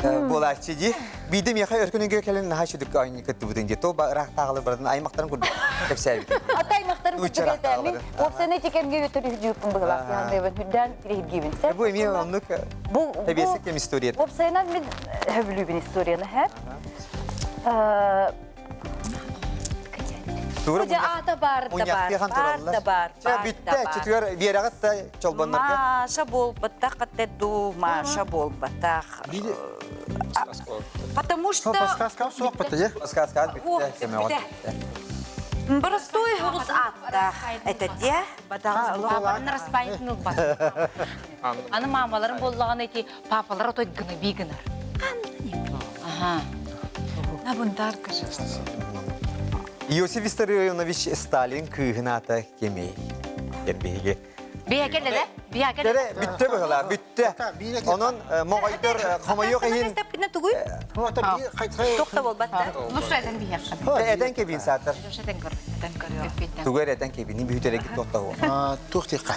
буолааччы дии. Биирдэ миэхэ өркөн кэлин наһаа сүдүк оонньуу кыттыбытын дии. То ыраахтааҕылар барытын аймахтарын курдук кэпсээбит. Ата аймахтарын курдук кэпсээбит. Уопсайынан ити кэмгэ өтөрүһдүүппүн быһылаах дьаһаныыбын үрдээн тириһиргиибин. Бу эмиэ оннук Бу тэбиэсик кэм историята. Уопсайынан мин хөбүлүүбүн историяны һэр. Тугура Дьэ аата баар да бар, баар да бар, баар Бүттэ, чүтүгэр биэрэҕит да чолбоннорго. Маша буолбатах это ду, Маша буолбатах. Потому что... Подсказка суох бата, е? Подсказка бүттэ, көмөҕө. Простой голос аттах. Это де? Папаларын распайытын ылбат. Аны мамаларын боллаҕына ити папалара той гына гынар. Ага. На бунтарка же. Иосиф Виссарионович Сталин кыыһын аата кимий? Эрбиһиги. Биһэ кэллэ да? Биһэ кэллэ. Кэрэ бүттэ быһыла, бүттэ. Онон моҕойдор хомойуох иһин тугуй? Туох да буолбат да. Лучше этэн биһиэххэ. Этэн кэбин саатар. Лучше этэн көр. Этэн көрүө. Тугу эрэ этэн кэбини бүһүтэрэ туох да Туох тиэххэ.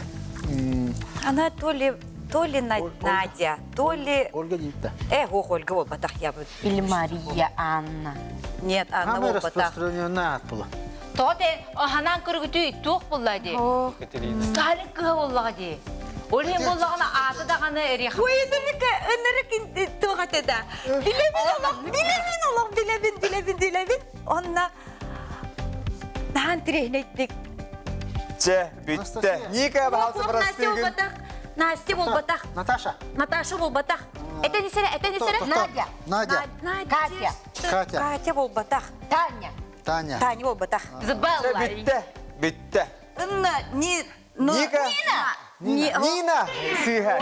Она то ли то ли Надя, то ли... Ольга диипта. Э, ох, Ольга буолбатах я бы. Или Мария Анна. Нет, Анна Самый буолбатах. распространенный ат була. Тоҕо те ханаан көрүгүтүй туох булла ди? Сталин кыһа боллаҕа ди. Ол иһин боллаҕына ааты даҕаны эриэх. Ой, ынырык, ынырык туох этэ да. Билэбин олох, билэбин олох, билэбин, билэбин, билэбин. Онна наһаан тириэһинэйдик. Чэ, бүттэ. Ника, баһалса Настя простыгын. буолбатах. Настя буолбатах. Наташа. Наташа буолбатах. Этэн исэрэ, этэн исэрэ. Надя. Надя. Катя. Катя. Катя буолбатах. Таня. Таня. Таня буолбатах. Чэ, Забелла. бүттэ. Бүттэ. Инна, не, но... Ника. Нина. Нина сыыһа.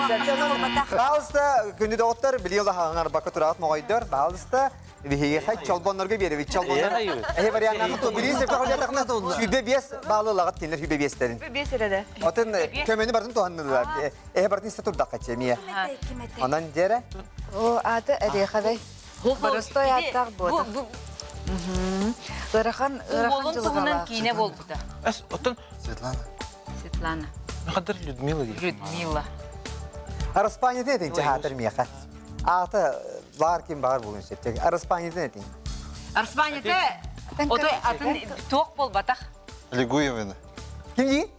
Баалыста күндү доҕоттор билии улахан бакка тураат моҕойдор. Баалыста биһиги чолбоннорго биэрэбит чолбоннор. Эһи варианнары ту билии сөпкө холятахна 105 баалы лагат кинилер 105-терин. Бес эрэ Отын көмөнү бартын туһаннылар. Эһи бартын исте турдакка чемия. Онон дьэрэ О, аты эриэхэбэй. Простой аттаах буотах. Ыарахан, ыарахан Уолун туһунан дьылҕалаах. киинэ буолбута. Эс, оттон Светлана. Светлана. Хадыр Людмила диир. Людмила. Араспаанньатын этиҥ чаһаатар миэхэ. Аата баар ким баар буолун сөптөк. Араспаанньатын этиҥ. Арспанете отой атын туох буолбатах. Аллегуевна. Ким дии?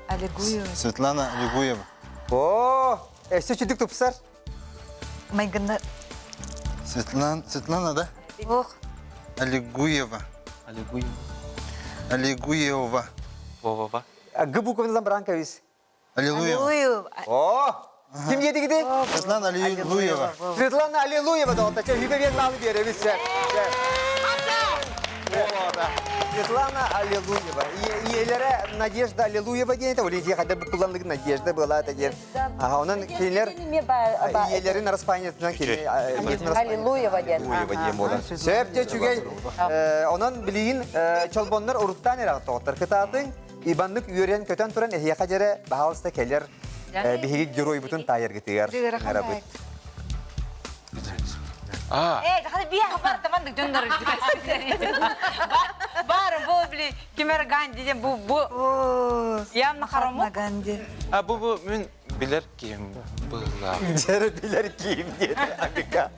Аллегуева. Светлана Аллегуева. О, өссө чүдүк тупсар. Майгынна. Светлана, Светлана, да? Ох, Аллегуева. Аллегуева. Аллегуева. Вова. Г буковинан баран кэбис. Аллилуева. Аллилуйя. О, ким диэтигити? Светлана Аллилуева. Светлана Аллилуева доҕотто. Чэ, үһүгэ биэр баалы биэрэбит сэ. Светлана Аллилуева. Ийэлэрэ Надежда Аллилуева диэн этэ. Ол хайда буккулланныгы Надежда была это диэн. Ага, онон кинилер ийэлэрин распаанньатынан кини Аллилуева диэн. Аллилуева диэн буолар. Сөп дьэ үчүгэй. Онон билигин чолбоннор уруттаан эрэ тоҕоттор кытаатыҥ. Ибаннык үөрэн көтөн туран эһиэхэ дьэрэ баһаалыста кэлэр биһиги геройбутун таайаргытыгар арабыт. А, Э, хады бия бар таман дьоннор Бар бу били кимер Ганди диэн бу бу о, Ямна хараму. Ганди. а бу бу мен Билэр киһим быһыылаах. Дьэрэ билэр киһим диэтэ Амика.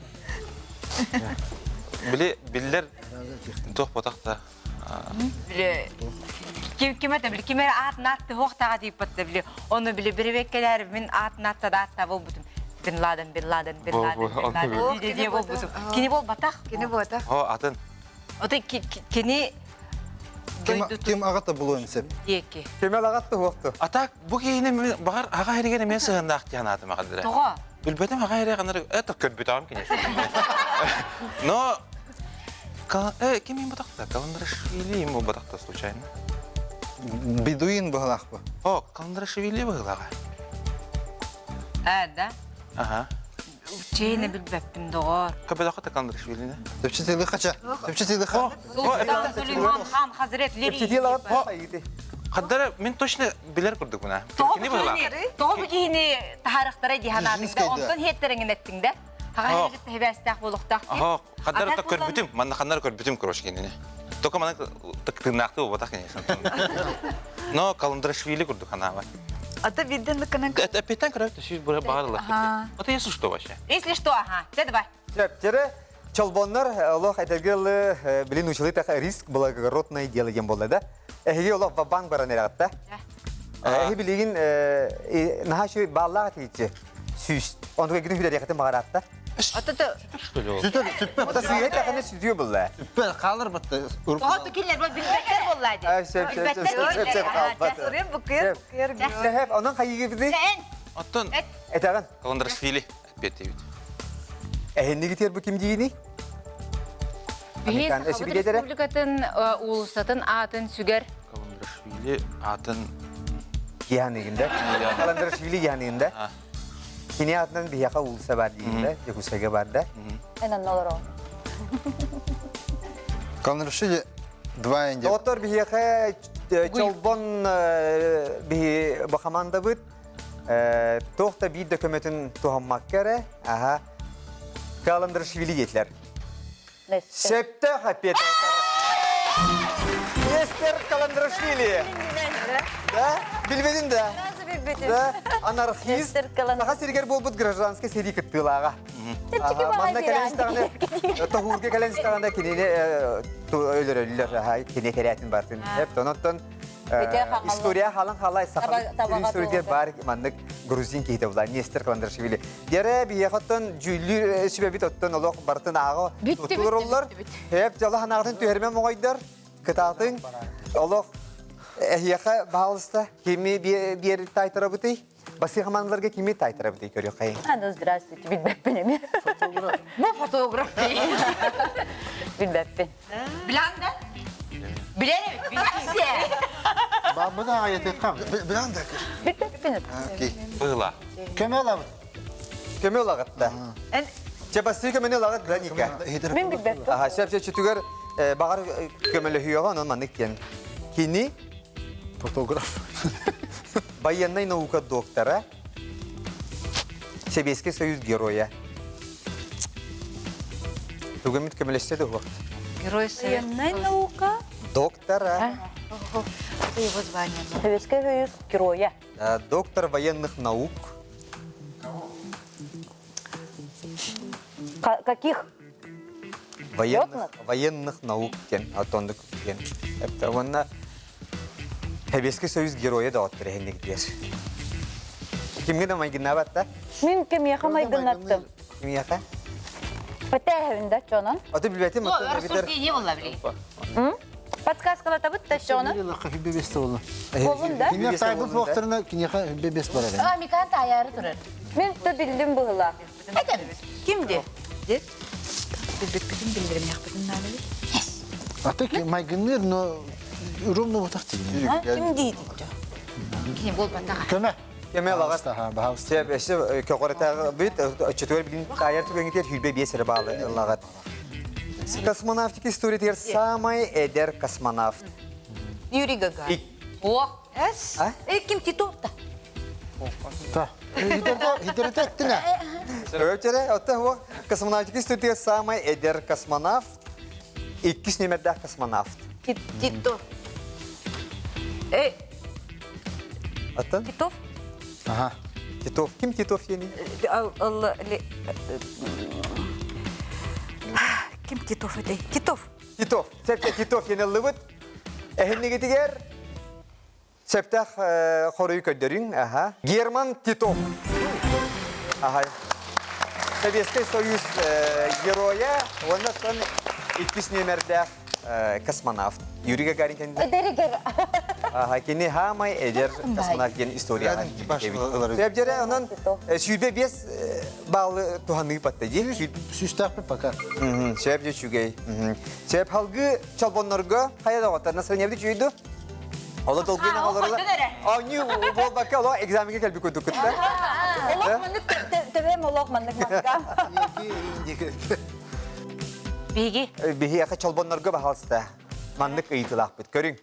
Били биллэр туох ботах да. Били ким ким это били ким эрэ аатын аатты хуохтаҕа тиийбэт да били ону били бирибеккэлээр мин аатын аатта да аатта буолбутум Бин Ладен, Бин Ладен, Бин Ладен, Бин Ладен дии дии буолбутум. Кини буолбатах. Кини буолбатах. О, атын. Ото кини Ким аҕата булуон сөп. Диэки. Кемел аҕатты хуохту. А так бу киһини баҕар аҕа эригэр эмиэ сыһыаннаах диэн аатым аҕадыра. Тоҕо? Билбэтим аҕа эрэ канар это көрбүтөҕүм конечно. Но э ким им батахта? Каландрашвили им батахта случайно. Бедуин быһылаах бу. О, Каландрашвили быһылааҕа. Э, да? Ага. Чейне билбэппин доҕор. Көбөдөхө Каландрашвилини. Төпчү тылы хача. Төпчү тылы ха. Султан Сулейман хан Хазретлери. Төпчү тылы Хаддара мен точно билер курдук мына. Тоҕо бу киһини, тоҕо бу киһини таһаарыахтара дии санаатыҥ да, онтон иһэттэриҥин эттиҥ да. Хаҕа иһигит тэһибээстээх буолуохтаах дии. Аһо, хаддара та көрбүтүм, манна ханнара көрбүтүм, короче, кинини. Только мана тыктынаахты буолбатах, конечно. Но Каландрашвили курдук ханаабар. Ата бирден лыкканан Это опять көрөт, сүүс бара баҕарылар. Это если что вообще? Если что, ага, дэ давай. Сөптері чолбоннор олох этэргелы билин училы таха риск благородное дело диэн буолла да. Эһиги олох банк баран эрэҕитта. Эһи билигин наһаа үчүгэй бааллаах этигиччи. Сүүс. Онтуга гини хүлэриэхитин баҕараатта. Ата Сүтөр, сүппэт. Ата сыыһа тэхини сүтүө булла. Сүппэт, хаалар батта. Тоҕо тукиллер бу билбэттэр буолла дии. Сөп, сөп, сөп, сөп, сөп, хаалбат. Сурен буккуйар, буккуйар. Сөп, онон хайыгыбыты? Оттон Этэҕин. Каландрашвили эппиэттиибит. Эһиннигитер бу ким диини? Биһи Сахабыт Республикатын уулуссатын аатын сүгэр Каландрашвили аатын Яныгында. Каландрашвили яныгында. Кини аатынан биһиэхэ уулусса бар диигин Дьокуускайга бар да. Эн онно олороҕун. Каландрашвили два инде. Доҕоттор биһиэхэ Чолбон биһи бу хамаандабыт туох да биир да көмөтүн туһаммакка эрэ аха Каландрашвили диэтилэр. Сөптөөх эппиэт. Нестер Каландрашвили. Да? Билбедин да? Да? Анархист. Саха сиригэр буолбут гражданскай сэрии кыттыылааҕа. Манна кэлэн истэҕинэ, тоһуурга кэлэн истэҕинэ кинини өлөрөллөр, кини кэрээтин бартын. Онон История халан халай саха историятыгар баар маннык грузин киһитэ була Нестер Каландрашвили. Дьэрэ биһиэхэ оттон дьүүллүүр сүбэбит оттон олох барытын ааҕа туттулар Хэп дьала ханаатын түһэрмэ моҕойдор кытаатын олох эһиэхэ баалыста кими биэр таайтарабытый Басыы хамаандаларга кими таайтарабытый көрүөххэйин. А, ну здравствуйте, билбэппин эми. Бу фотограф. Билбэппин. Билан да? Билэр эбит, билсе. Бабыда аятыккам. Билан да. Билбэппин. Окей. Была. Көмө алабыт. Көмө ылаҕытта. Чэ бастыы көмөнү ылаҕыт да Ника. Мин билбэппин. Аха, сөп сөп чүтүгэр баҕар көмөлөһүөҕэ онон маннык диэн. Кини Фотограф. Военнай наука доктора, Сэбиэскэй Союз геройа. Тугумит көмөлөстө да уһуохт. Герой Военная наука. Доктора. Это его звание. Советский Союз героя. Доктор военных наук. Каких? Военных, военных наук диэн, отоннук диэн. Это уонна Сэбиэскэй Союз геройа доҕоттор эһинник диэр. Кимҥэ да майгыннаабат да? Мин кимиэхэ майгыннаттым? Кимиэхэ? Пэтээһэбин да чонон. Аты билбэтим. Ну, рассуждение буолла били. Подсказкалатабыт да чонон. Болун да? Киниэхэ тайбыт буохтарына киниэхэ бэбес барар. А, Микан таайаары турар. Мин то биллим быһыла. Ким де? Де? Билбиппитин биллеримиэхпитин наада А так майгынныыр, но ровно вот так тигин. Ким диит? Кини буолбатаҕа. Көмө. Көмө алаҕас. Баһаалыста. Сөп, өссө көҕөрөтөҕө бүт, оччотугар билин таайар түгэҥитигэр сүүрбэ биэс эрэ баалы ыллаҕат. Космонавтика историятыгар самай эдэр космонавт. Юрий Гагарин. О, Эс? А? Э, ким Титов та? Та. Хитерете эттине. Өтөрө, оттон о космонавтика историятыгар самай эдэр космонавт, иккис нүмердээх космонавт. Титов. Э, Оттон Титов? Ага. Титов. Ким Титов диэний? Ким Титов этэй? Титов. Титов. Септе Титов диэн ыллыбыт. Эһиннигитигэр Сөптөөх хоруйу көрдөрүҥ. Аха. Герман Титов. Аха. Советский Союз геройа уонна оттон иккис нүөмэрдээх космонавт Юрий Гагарин кэннэ. Эдэригэр. Аха, кини хаамай эдэр космонавт диэн историяҕа киирбит. Дьэрэ, онон 105 баллы туһаныы батта дии. Сүүстээхпит пока. Сөп дьэ үчүгэй. Сөп халгы чолбоннорго хайа доҕоттор настроениябыт үчүгэй дуо? Оло долгуйан олоролор. Оонньуу буолбакка оло экзаменге кэлбит курдук кытта. Олох маннык төбөм олох маннык маска. Биһиги. Биһиэхэ чолбоннорго баһалыста. Маннык ыйытылаахпыт. Көрүҥ.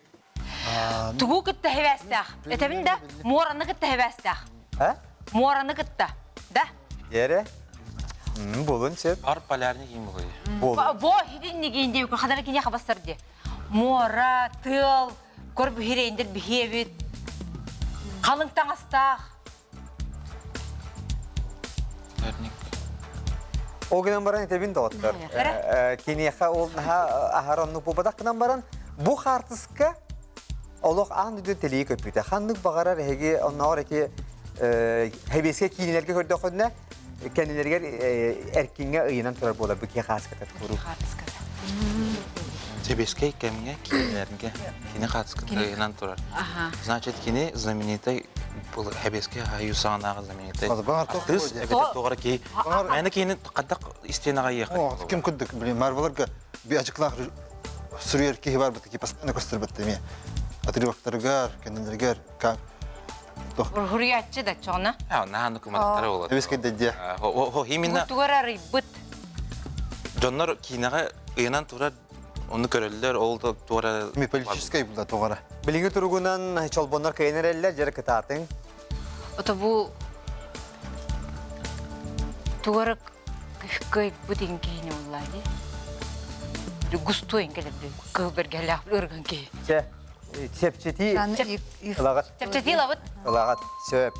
Тугу кытта хэбээстээх? Этэбин да, муораны кытта хэбээстээх. А? Муораны кытта. Да? Ере? Булун сөп. Ар полярник им бугай. Бо хидин нигин хадара кине хабастар ди. Муора, тыал, көр биһирэйиндер биһиэбит. Халыҥ таҥастаах. Ол гынан баран этэбин доҕоттор. Киниэхэ ол наһаа аһар оннук буолбатах гынан баран бу хаартыска олох аан дойду тэлийэ көппүтэ. Ханнык баҕарар эһиги оннооҕор ити хэбиэскэ киинэлэргэ көрдөххүнэ кэннилэригэр эркиҥҥэ ыйынан турар буолар бу киһи хааската куруук. Сэбиэскэй кэмҥэ киинэлэргэ кини хаатыската ыйынан турар. Значит, кини знаменитай был Сэбиэскэй Союз саҕанааҕы знаменитай артыыс эбэтэр туох киһи мээнэ киһини хайдах истиэнэҕэ ыйыахха Ким курдук, блин, Марвелларга би ачыклаах суруйар киһи бар бит, постоянно көстөр эмиэ. Отрывоктарыгар, кэннилэригэр Уруйааччы да чоҕуна. Наһаа кыматтара болот. Эбискэ дедде. Хо именно Тугар арыйбыт. Дьоннор киинэҕэ ыйанан турар ону көрөллөр, ол да туора Ми политическай була тугара. Билиҥҥи туругунан чолбоннор кыайан эрэллэр, дьэрэ кытаатыҥ. Ото бу тугара кыайбыт иҥкиһини уллаа дии. Густой иҥкелерди. Кыл бэргэлээх ырган киһи. Чэ, чэпчэтии ылаҕат. Чэпчэтии ылабыт. Ылаҕат, сөп.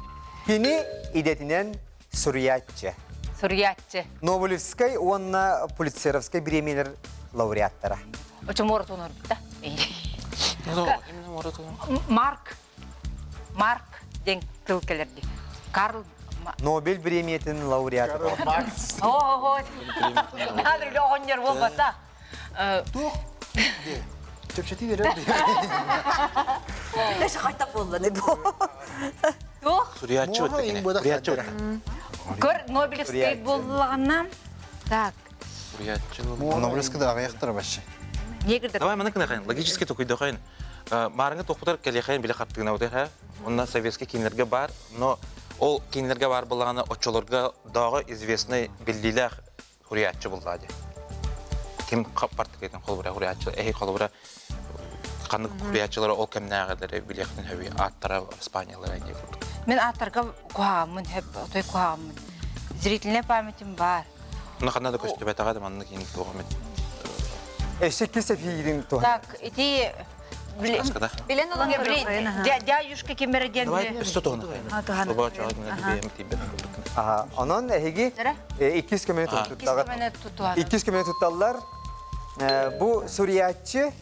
Кини идэтинэн суруйааччы. Суруйааччы. Нобелевскай уонна Пулитцеровскай бириэмийэлэр лауреаттара. Очо муора туонорбут да. Марк. Марк диэн тыл кэлэрди. Карл Нобель бириэмийэтин лауреаты. Маркс. О, Надо оҕонньор буолбата. Туох? Чэпчэтии берер. Даже хайта буолланы бу. Туох? Суруйааччы Муоха өттө иҥ буодах Суруйааччы хаддара. Көр Нобелевскай буоллаҕына. Так. Суруйааччы Нобелевский да аҕыйахтара вообще. Негрдер. Давай маны кынахайын, логически токуйдахайын. Маарыҥы тохпутар кэлиэхэйин биле хаттыгына утар, Онна советский кинилерге бар, но ол кинилерге бар буллаҕына оччолорго дааҕы известный биллиилээх хуруйааччы буллаа дии. Ким партикайтын холобура хуруйааччы, эһи холобура ханнык хуруйааччылары ол кэмнээҕилэри билиэхтин хөбүй ааттара Испаниялара диye курдук. Мен ааттарга куһаҕаммын, хөп отой куһаҕаммын. Зрительная памятим бар. Уна ханна да көстүбэтэҕэ да маннык иин туох эмит. Эшек кисе фиирин туһа. Так, ити Билен olan Дядюшка киммere диэн Давай өссө туһана. Оба чоҕо бэйэм тиийбэт курдук. Аха, онон эһиги иккис көмөнү туттаҕыт. Иккис көмөнү тутталлар. Бу суруйааччы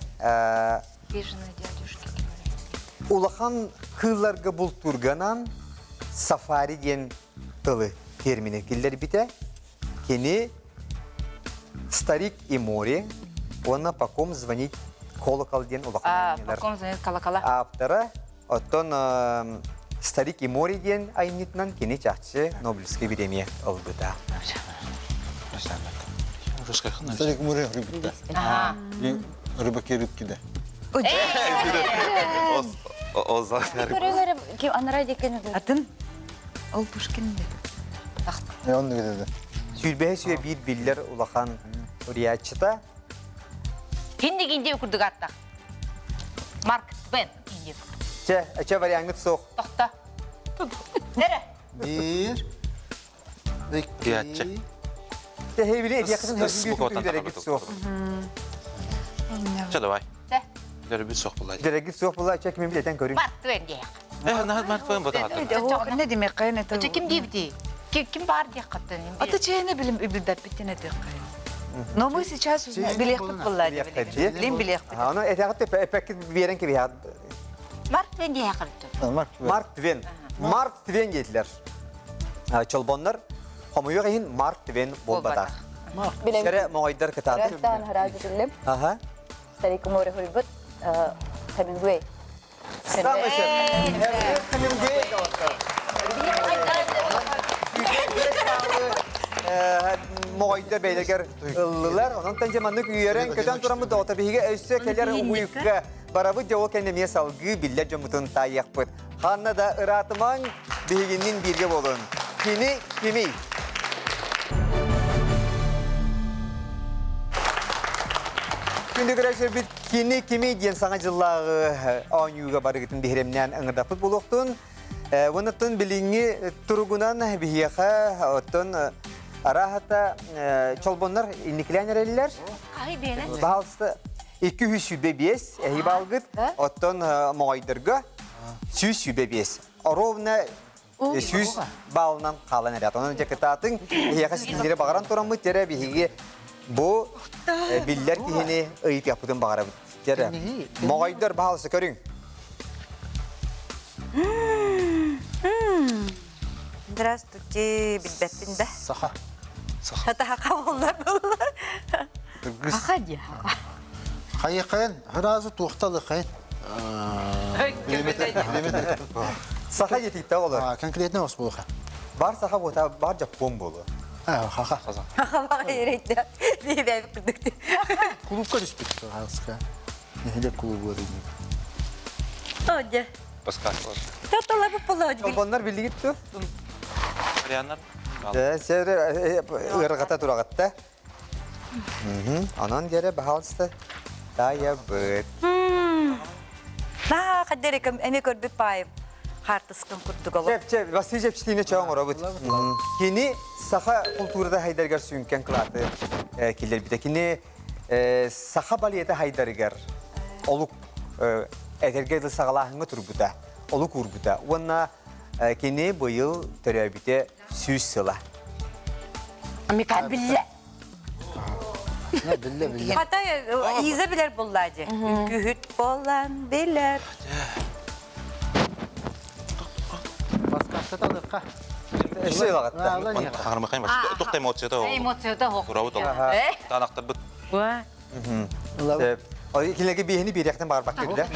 улахан кыылларга бултуурганан сафари диэн тылы термини киллэрбитэ. Кини «Старик и море» уонна «По ком звонить колокол» диэн улахан «По ком звонить колокола» ааптара. Оттон «Старик и море» диэн айымньытынан кини чахчы Нобелевскай бириэмийэ ылбыта. Старик море рыбка. Рыбаки рыбки да. Атын ол Пушкин Оннук этэ. Сүүрбэһи сүйэ биир биллэр улахан уруйааччыта. Киндигин диэ курдук аттах. Марк Твен инди. Чэ, чэ вариаҥҥыт суох. Тохто. Нere? Биир, икки. Тэһэбили этиэххитин хөргү суох. Чэ, давай. Чэ. Дөрөбүт суох була. Дөрөгүт суох була, чэ кими билетен көрүҥ. Марк Твен диэх. Э, наһаа Марк Твен ботаҕата. Не демеккайын это. Чэ ким диэбитий? Ким баар диэххаттан? Ата чэйне билим билбэппиттен этиэххайын. Но мы сейчас билиэхпит булла билим билиэхпит. Аны этэҕит эппеккит биэрэн кэбиһэҕит. Марк Твен диэххаттан. Марк Твен. Марк Твен диэтилэр. Чолбоннор хомуйуох иһин Марк Твен буолбатах. Сэрэ моҕойдор кытаатыр. Аха. Старик море хойбут Хемингуэй. Самый сөп. Хемингуэй Моҕойдор бэйлэгэр ыллылар. Онон тан маннык үөрэн көтөн тураммыт оҕото биһиги өссө кэлэр уйукка барабыт дьэ ол кэннэ эмиэ салгыы биллэр дьоммутун таайыахпыт. Ханна да ыраатымаҥ, биһигиннин бииргэ буолун. Кини кимий? Күндү көрөөччүлэрбит кини кимий диэн саҥа дьыллааҕы оонньууга барыгытын биһирэмнээн ыҥырдаппыт буолуохтун. Уоннаттан билиҥҥи туругунан биһиэхэ оттон арааһата чолбоннор инникилээн эрэллэр. Баһалыста 225 эһи балгыт, оттон моҕойдорго 125. Ровно 100 баллынан хаалан эрэ. Онон дьэ кытаатыҥ, эһиэхэ ситиһиилэри баҕаран тураммыт, дьэрэ биһиги бу биллэр киһини ыйытыахпытын баҕарабыт. Дьэрэ, моҕойдор баһаалыста көрүҥ. Здравствуйте, билбэппин да. Саха. Саха буоллар буоллар. Хаха дии. Хайыкайын, сразу туохталыкайын. Саха диэтиттэ олор. Конкретно ос буолуха. Бар саха буота бар жаппон болу. Хаха. Хаха баҕа ерейді. Бейбәбик курдук. Клубка түспүт. Хаска. Нэһилиэк клубу өрүнүк. О, дьэ. Подсказка. Тоталабы болоо. Чолбоннор билигит ту? Варианнар. Сэр ырҕата тураҕатта. Онон дьэрэ баһаалыста таайабыт. Наа хаддерекем эми көрбүт паайым хаартыскын курдук олор. Чэп, чэп, Василий Чепчитине чоң оробут. Кини саха култуурата хайдарыгар сүҥкэн кылааты киллэрбитэ. Кини саха балета хайдарыгар олук этэргэ дылы саҕалааһыҥҥа турбута, олук уурбута. Уонна кини быйыл төрөөбүтэ 100 сыла. Мика биллэ. Биллэ, биллэ. Хата Иза билэр булла дии. Үҥкүүһүт буолан билэр. Подсказката алыхха. Өссө ылаҕатта. Хармахайм туох эмоцията Эмоцията хоқ. Турабыт ол. Таанахтарбыт. Кинилэргэ биэһини биэриэхтэн баҕарбакка да.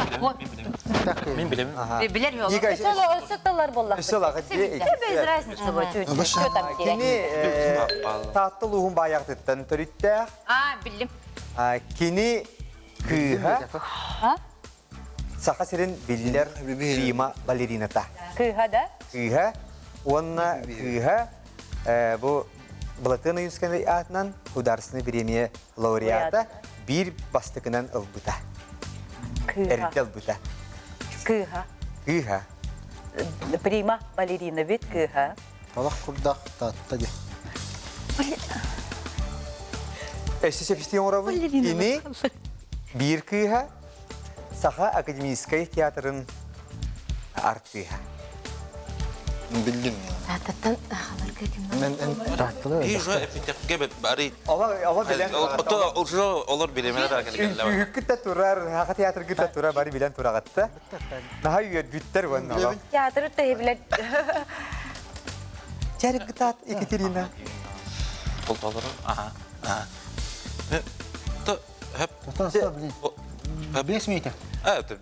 Мин билэбин. Билер жол. Өссө тыллар болла. Өссө ылаҕыт Без разницы вот. Что там Кини Таатта улууһун баайаҕытыттан төрүттээх. А, биллим. Кини кыыһа Саха сирин биллэр прима балерината. Кыыһа да? Кыыһа уонна кыыһа бу Былатыан Ойуунскай аатынан художественный премия лауреата биир бастакынан ылбыта. Кыыһа. Эрдэ ылбыта. Кыыһа. Кыыһа. Прима балерина бит кыыһа. Талах курдах таатта ди. Өссө сөпүстүү оҥоробун. Ини биир кыыһа Саха академическай театрын артыыһа. Биллим. Тааттаттан ахаларга ким И уже эпитекке бары Ола билэн Уже олор билемелер Үҥкүүһүккүт да турар, Саха театргыт да турар, бары билэн тураҕатта. Наһаа үөрбүттэр уонна олох. Театры төһө Чәргытаат Екатерина. Толтолору, аха, аха. То, хөп. Бес метр. А, это.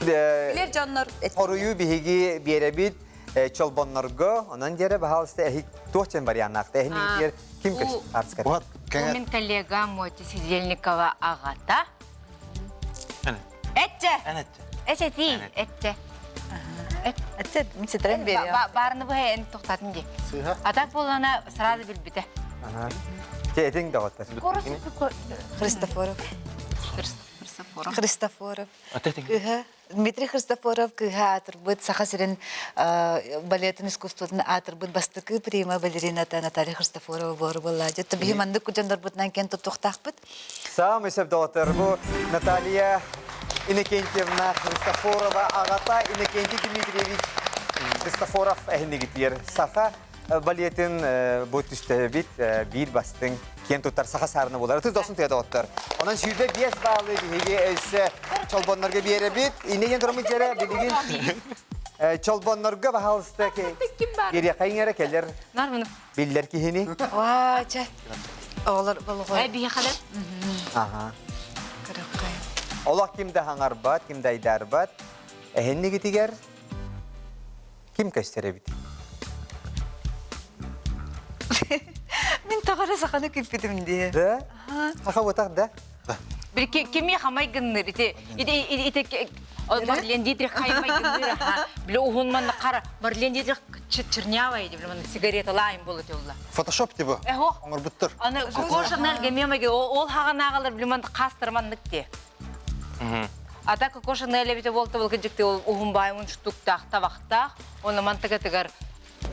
Билер дьоннор Хоруйу биһиги биэрэбит чолбоннорго, онон диэре баһаалыста эһик туох дьэн варианнаахта эһин ким көс артыскар. Вот, Мин коллега Моти Сидельникова аҕата. Этче. Этче ти, этче. Этче, мин ситрен берем. Баарны бу эн тоқтатын ди. А так болана сразу билбите. Те этиң доҕоттор. Христофоров. Христофоров. Христофоров. Кыһа Дмитрий Христофоров кыһа аатырбыт Саха сирин балетын искусствотын аатырбыт бастакы прима балерината Наталья Христофорова буолар буолла. Дьэ, биһи маннык дьоннорбутунан кэн туттуохтаахпыт. Саамай сөп доҕоттор бу Наталья. Иннокентьевна Христофорова аҕата Иннокентий Дмитриевич Христофоров эһинигитигэр саха балетын бу түстэбит биир бастыҥ киэн туттар саха саарына буолар. Ытыс дохсун тыа доҕоттор. Онон 25 баалы биһиги өссө чолбоннорго биэрэбит. Инне диэн тураммыт дьэрэ билигин чолбоннорго баһаалыста кириэхэйиҥ эрэ кэлэр биллэр киһини. Ваа, чэ. Оҕолор болҕой. Ай биһиэхэлэр. Аха. Олох ким да хаҥарбат, ким да айдаарбат. Эһиннигитигэр ким көстөр эбит? Мин тоҕо эрэ саханы күүппүтүм дии. Да? Саха буотах да? Бир кими хамай гынныр ити ити ити Марлен Дитрих хаймай гынныр аха. Биле уһун манна қара Марлен Дитрих чернявая ди биле манна сигареталаайым болот улла. Фотошоп типа. Эхо. Оҥорбуттар. Аны Коко Шанель гемемеге ол хаҕанааҕалар биле манна хастарманнык те. Ата Коко Шанель эбите болта бол кыдьыкты ол уһун баайымын штуктаах табахтаах, оны мантыгатыгар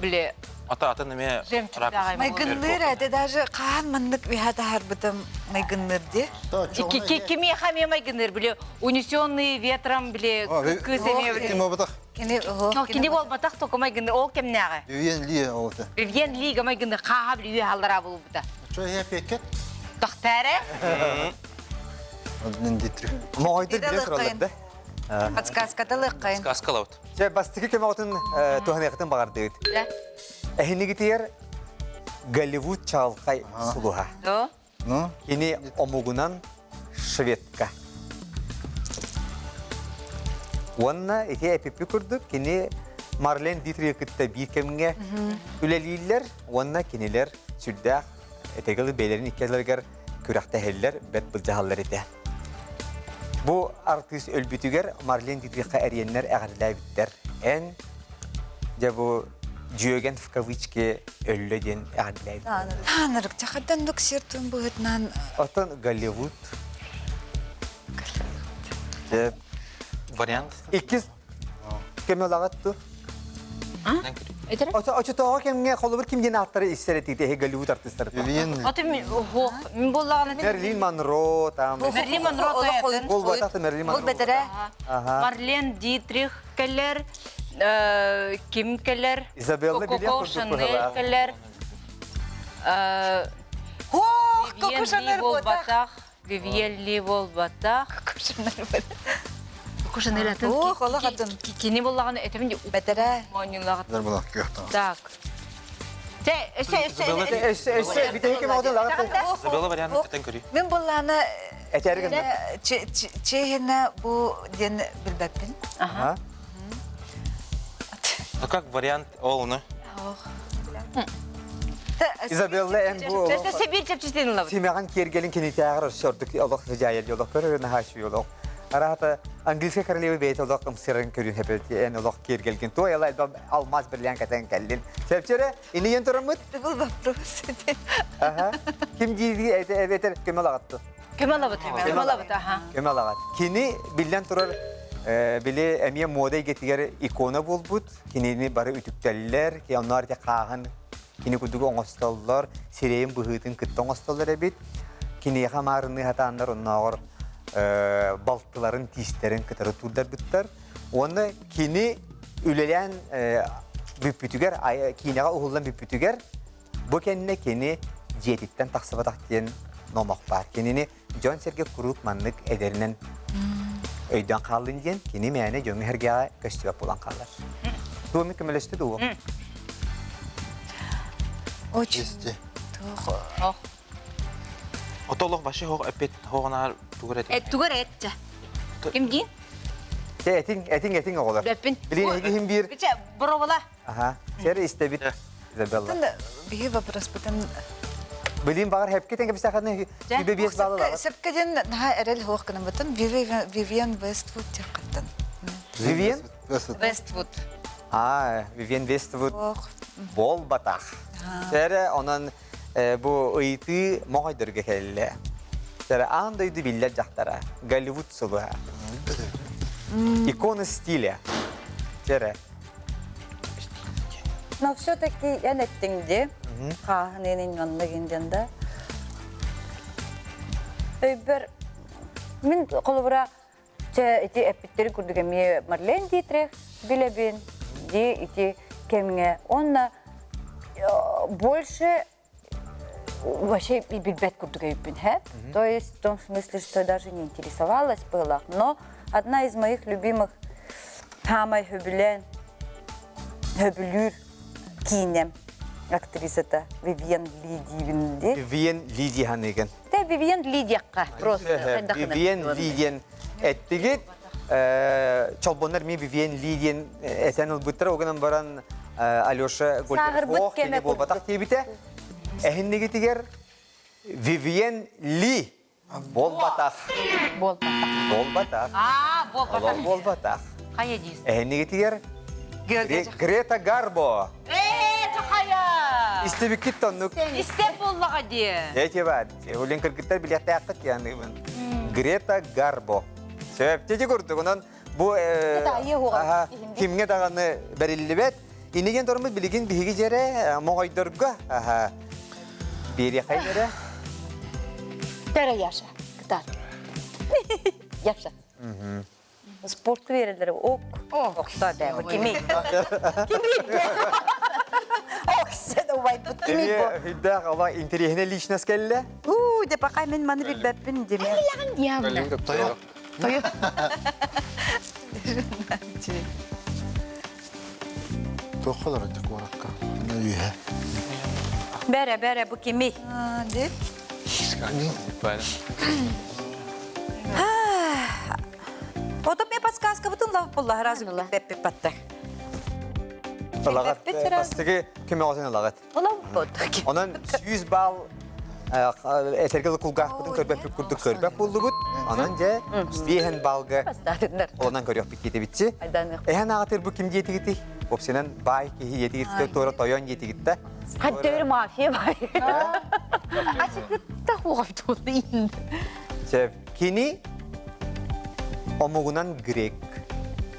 биле Ата атын эмиэ Майгынныыр этэ даже хаан маннык үһэ таһарбытым майгынныыр дии. Кимиэхэ эмиэ майгынныыр биле унесенные ветром биле кыыс эмиэ биле. Ким буолбатах? Кини Кини буолбатах только майгынныыр ол кэмнээҕи. Вивьен Ли ол этэ. Вивьен Лига майгынныыр хааха биле үө халлара булбута. Чо эпекет? Тохтаре? Моҕойдор билэн тураллар да. Подсказката лыккайын. Подсказкалабыт. Чэ, бастакы көмөҕүтүн туһаныахытын баҕардыгыт. Эһинигитигэр Голливуд чаҕылхай сулуһа. Ну? Кини омугунан шведка. Уонна ити эпиппи курдук кини Марлен Дитрихи кытта биир кэмҥэ үлэлииллэр уонна кинилэр сүрдээх этэгэл бэйэлэрин иккилэригэр күрэхтэһэллэр, бэрт былдьаһаллар этэ. Бу артыыс өлбүтүгэр Марлен Дитрихха эриэннэр эҕэрдэлээбиттэр. Эн дьэ бу дьүөгэн в кавычки өллө диэн эҕэрдэлээбиттэр. Таанырык чахардан дук сир тун быһытынан Оттон Голливуд. Вариант. Иккис Көмөлөҕөт ту. Очотооҕу кэмҥэ холобур ким диэн ааттары истэр этиите эһи Голливуд артыыстары. Вивиен Аты ох, мин боллаҕына Мерлин Монро там. Мерлин Монро тоятын. Болбатах та Мерлин Монро. Ол бэтэрэ. Марлен Дитрих кэлэр, ким кэлэр? Изабелла Коко Шанель кэлэр. Ох, Коко Шанель болбатах. Вивьен Ли буолбатах. Коко Шанель атын. Ох, олох атын. Кини буоллаҕына этэмин Бэтэрэ. Моонньулаҕыт. Дар булах кыахтаах. Так. Те, өссө, өссө, Өссө, өссө, бүтэһик ким оҕотун лаҕыт. Изабелла вариант этэн көрүй. Мин буллаана Этээри гынна. Чехина бу диэн билбэппин. Ага. Ну как вариант ол уну? Изабелла эн бу Өссө биир чэпчэтин ылабыт. Симэҕин киэргэлин кинитээҕэр өссө ордук олох сыдьаайар олох көрөр наһаа олох. Араата английскай королева бэйэтэ олох ымсырын көрүн хэпэти эн олох киэргэлгин туой ала алмаз бриллиант кэтэн кэллин. Сөпчөрө инийен тураммыт? Это был вопрос. Аха. Ким диири эбэтэр көмө лагатты. Көмө алабыт, көмө алабыт, аха. Көмө алагат. Кини биллэн турар били эмиэ мода эйгэтигэр икона буолбут. Кинини бары үтүктэллэр, онноор ити хааһын кини курдук оҥостоллор, сирэйин быһыытын кытта оҥостоллор эбит. Киниэхэ маарыныы хатааннар оннооҕор балтыларын тиистэрин кытары туурдарбыттар. Уонна кини үлэлээн бүппүтүгэр, киинэҕэ уһуллан бүппүтүгэр бу кэннэ кини дьиэтиттэн тахсыбатах диэн номох баар. Кинини дьон-сэргэ куруук маннык эдэринэн өйдөөн хааллын диэн кини мээнэ дьоҥҥо сэргэҕэ көстүбэт буолан хаалар. Туоми көмөлөстө дуо? Очень. Ох. Отолох вообще хох эппет хоҕунаар тугар этин. Тугар этчэ. Ким диин? Те этиң, этиң, этиң оҕолор. Бэппин. Билин эһиги иһин биир. Бичэ, боробола. Аха. Сэр истэбит. Изабелла. Биһи вопроспытын Билин баҕар хепке теңге бисаханы үбе биэс баллы Сөпкө диэн наһаа эрэл хуох гынаммытын Вивиан Вествуд диэххиттэн. Вивиан? Вествуд. А, Вивиан Вествуд буолбатах. Сэрэ онон бу ыйытыы моҕойдорго кэллэ. Сэрэ аан дойду биллэр дьахтара, Голливуд сулуһа. Икона стиля. Сэрэ Но все-таки эн эттиҥ дии, хааһын иэнин маннык диэн да. Өйбөр мин холобура Чэ, ити эппиттерин курдук эмиэ Марлен Дитрих билэбин, ди ити кэмҥэ. Уонна больше вообще билбэт курдук өйбүн, хэ? То есть в том смысле, что даже не интересовалась было, но одна из моих любимых самай хөбүлээн хөбүлүүр киинэм актрисата Вивьен Ли диибин ди. Вивьен Ли дии саныыгын. Тэ Вивьен Ли диэххэ просто Вивьен Ли диэн эттигит. Чолбоннор ми Вивьен Ли диэн этэн ылбыттар, ол гынан баран Алеша Гольдеров кини буолбатах диэбитэ. Эһиннигитигэр Вивьен Ли Буолбатах. Буолбатах. Буолбатах. Аа, буолбатах. Олох буолбатах. Хайа диис? Эһиннигитигэр Грета Гарбо. Ээ, хайа! Истибиккит тоннук. Истэн буоллаҕа дии. Эти бар. Улин кыргыттар билиэхтээххит яныыбын. Грета Гарбо. Сөп. Тити курдук. Онон бу кимҥэ даҕаны бэриллибэт. Инигин тормут билигин биһиги дьэрэ моҕойдорго биэриэхэй эрэ. Тара Яша, кытаат. Яша. Спортка берелер ок. Окто да, бу кими? Кими? Ок, сен убайбыт кими бу? Хүддээх ала интэриэһинэй личность кэллэ. Уу, де пока мен маны билбэппин диме. Диабла. Тойо. Туохха олорор куоракка? Үөһэ. Бәрэ, бәрэ, бу кими? Ото мне подсказка бутун лав пулла разы беппи патта. Ылагат, бастыгы көмөҕөтүн ылагат. Онон 100 балл этэргэ кулгаахпытын көрбөппүт курдук көрбөт буоллубут. Онон дьэ биэһэн баллга олонон көрүөхпүт диэтибитчи. Эһэн аҕатыр бу ким диэтигитий? Опсинан баай киһи диэтигиттэ туора тойон диэтигиттэ. Хаттыр мафия баай. Ачыкытта хуҕаптуолла Сөп. Кини омугунан грек.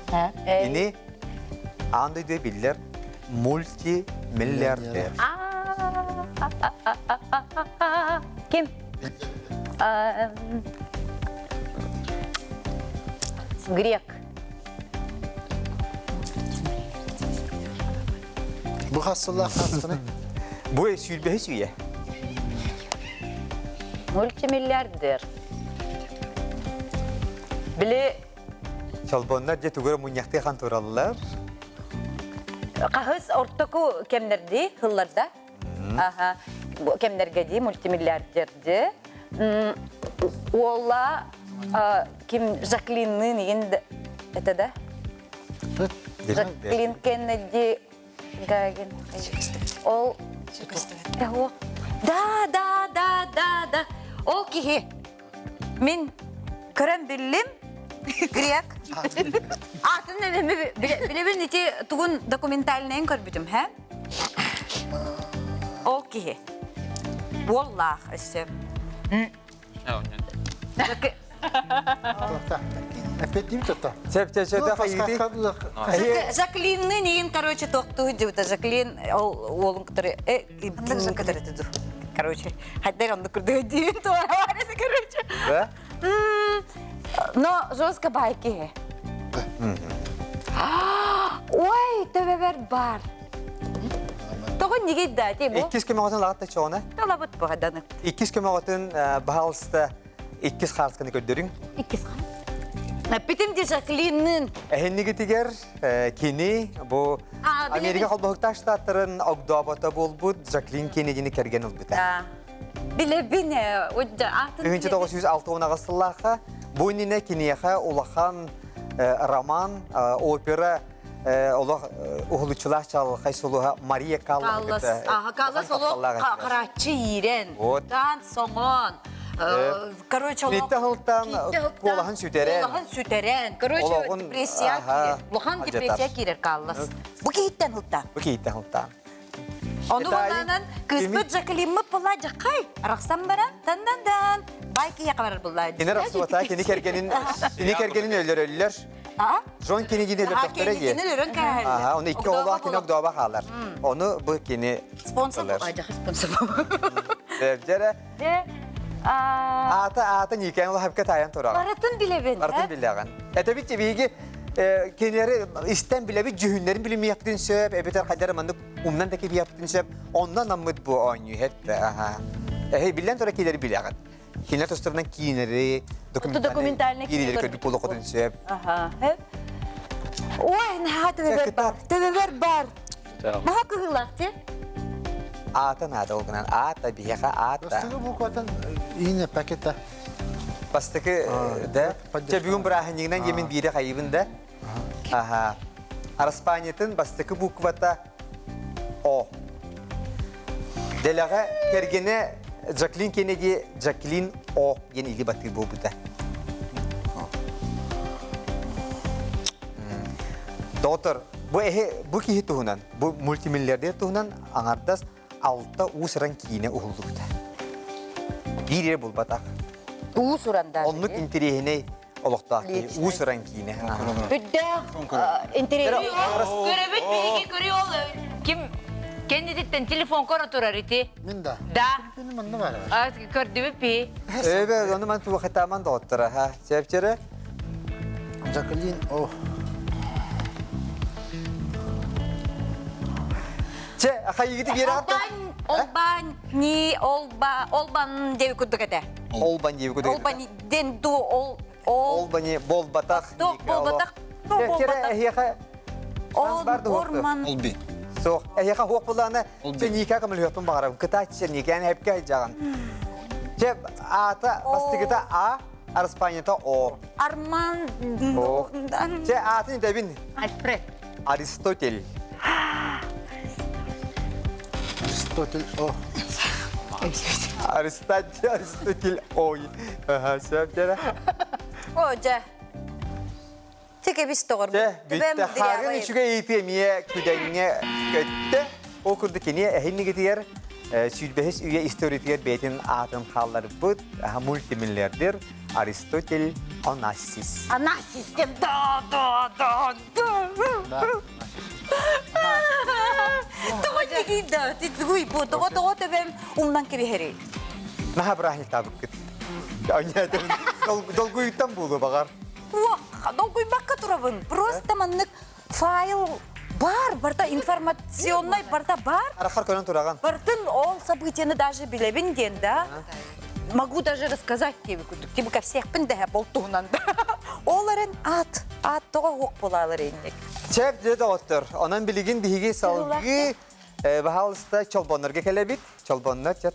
Кини аан дойду биллэр мультимиллиардер. Ким? Грек. Бу хас сыллаах хаастаны? Бу сүүрбэһи сүйэ. Мультимиллиардер. Били Чолбоннор дьэ тугу эрэ мунньахтыы хан тураллар. Хаһыс ортоку кэмнэрдии һылларда. Аха. Кэмнэргэ дии мультимиллиардерди. Уола ким Жаклинныын игин это да? Жаклин Кеннеди Гагин. Ол Да, да, да, да, да. Ол киһи Мин көрөн биллим грек. Атын билебин ити тугун документальныйын көрбүтүм, һэ? Ол киһи. Уоллаах өссө. Эппеттим тотто. Сөп, сөп, сөп, Жаклинны нейин, короче, тоқтуһу дебута. Жаклин ол уолун кытары кытары Короче, хотя оннук курдук диин туора короче. Да? Но жестко байки. Ой, төбөбөр бар. Тоҕо нигей да, ти бу? Иккис көмөҕөтүн лаҕат чоҕуна. Талабыт баҕаданы. Иккис көмөҕөтүн баһаалыста иккис хаарсканы көрдөрүҥ. Иккис хаар. Питим де Жаклиннын. Эһиннигитигэр кини бу Америка холбоһуктаах штаттарын огдообото буолбут Жаклин Кеннедини кэргэн ылбыта. Билэбин 1968 сыллаахха бу иннинэ киниэхэ улахан роман, опера олох уһулуччулаах чаҕылхай сулуһа Мария Каллас. Аха, Каллас олох харааччы иирэн, таан соҥон, короче, Киттэ хылтан куолаһын сүтэрэн. Куолаһын сүтэрэн. Короче, депрессия киирэр. Улахан депрессия киирэр Каллас. Бу киһиттэн хылтаан. Бу киһиттэн хылтаан. Ону булаанан кыыспыт Жаклиммыт була жаккай арахсан баран тандан бай киһиэхэ барар булла. Кини рахсыбата кини кэргэнин кини кэргэнин өлөрөллөр. Жон Кеннедини өлөртөхтөрө дии. Кеннедини өлөрөн кээһэллэр. Аха, ону икки оҕолоох кини огдооба хаалар. Ону бу кини спонсор спонсор. Дьэрэ. Аата аата Никэн улахапка таайан тураҕын. Барытын билэбин. Барытын билэҕин. Этэбит биһиги кинилэри истэн билэбит дьүһүннэрин билимиэхпитин сөп, эбэтэр хайдары маннык умнан да кириэхпитин сөп. Онно наммыт бу оонньуу хэт. Эһи биллэн турар киилэри билэҕит. Кинилэр тустарынан киинэри, документальный киинэлэри көрбүт буолуоххутун сөп. Ой, наһаа төбөбөр бар. Төбөбөр бар. Наһаа кыһыылаах ти. Аата наада ол гынан аата биһиэхэ аата. Бастакы букватын иинэ пакета. Бастакы да. Чэ бүгүн бырааһынньыгынан диэмин биири хайыбын да. Аха. Араспаанньатын бастакы буквата О. Дэлэҕэ кэргэнэ Жаклин Кеннеди Жаклин О диэн или батыы буолбута. Доҕоттор, бу эһи бу киһи туһунан, бу мультимиллиардер туһунан аҥардас алта уус-уран киинэ уһуллубута. Биир эрэ булбатах. Уус-уран даже. Оннук интэриэһинэй олохтоох киһи уус-уран киинэ. Үрдээх интэриэһинэй. Көрөбүт биһиги көрүү ол ким кэннититтэн телефон көрө турар ити. Мин да. Да. Мин манна бар. Көрдүбүт пи. Эбэ, ону ман туохатааман доҕоттора, ха. Сепчере. Жаклин, о. Че, хайыгыты биэрэ Олбан, олбан, ни, олба, олбан диэби курдук этэ. Олбан диэби курдук. Олбан ден ду ол ол Олбани болбатах. Туох болбатах. Туох болбатах. Эһиэхэ Ол орман. Олби. Суох. Эһиэхэ хуох булаана Чэ, көмөлөһүөхпүн баҕарабын. Кытаат Чэ, эпке айдьаҕын. Чэ, аата бастыгыта А, Араспаанньата О. Арман. Чэ, аатын итэбин. Альфред. Аристотель. Аристотель О. Аристотель, Аристотель Ой. Ага, сөп дьэ. О, дьэ. Тик эбис тоҕор. Дьэ, бүттэ. Хаарыан үчүгэй ыйытыы эмиэ күдэҥҥэ көттө. Ол курдук кини эһиннигитигэр сүүрбэһис үйэ историятыгар бэйэтин аатын хаалларбыт мультимиллиардер Аристотель Онассис. Онассис деп да да да да. Тоҕо тигийда, тигуй бу, тоҕо тоҕо төбөм умнан кэбиһэрий. Наһаа бырааһынньыктаабыккыт. Долгуйуттан буолуо баҕар. Долгуйбакка турабын. Просто маннык файл бар, барта информационный барта бар. Арахар көрөн тураҕын. Бартын ол событияны даже билэбин диэн да. Могу даже рассказать тебе курдук. Типа ко всех да бол туһунан да. Ол эрэн ат, ат тоҕо хуох буолаалар инник. Чэп дьэ доҕоттор, онон билигин биһиги салгыы баһаалыста чолбоннорго кэлэбит. Чолбоннор чэ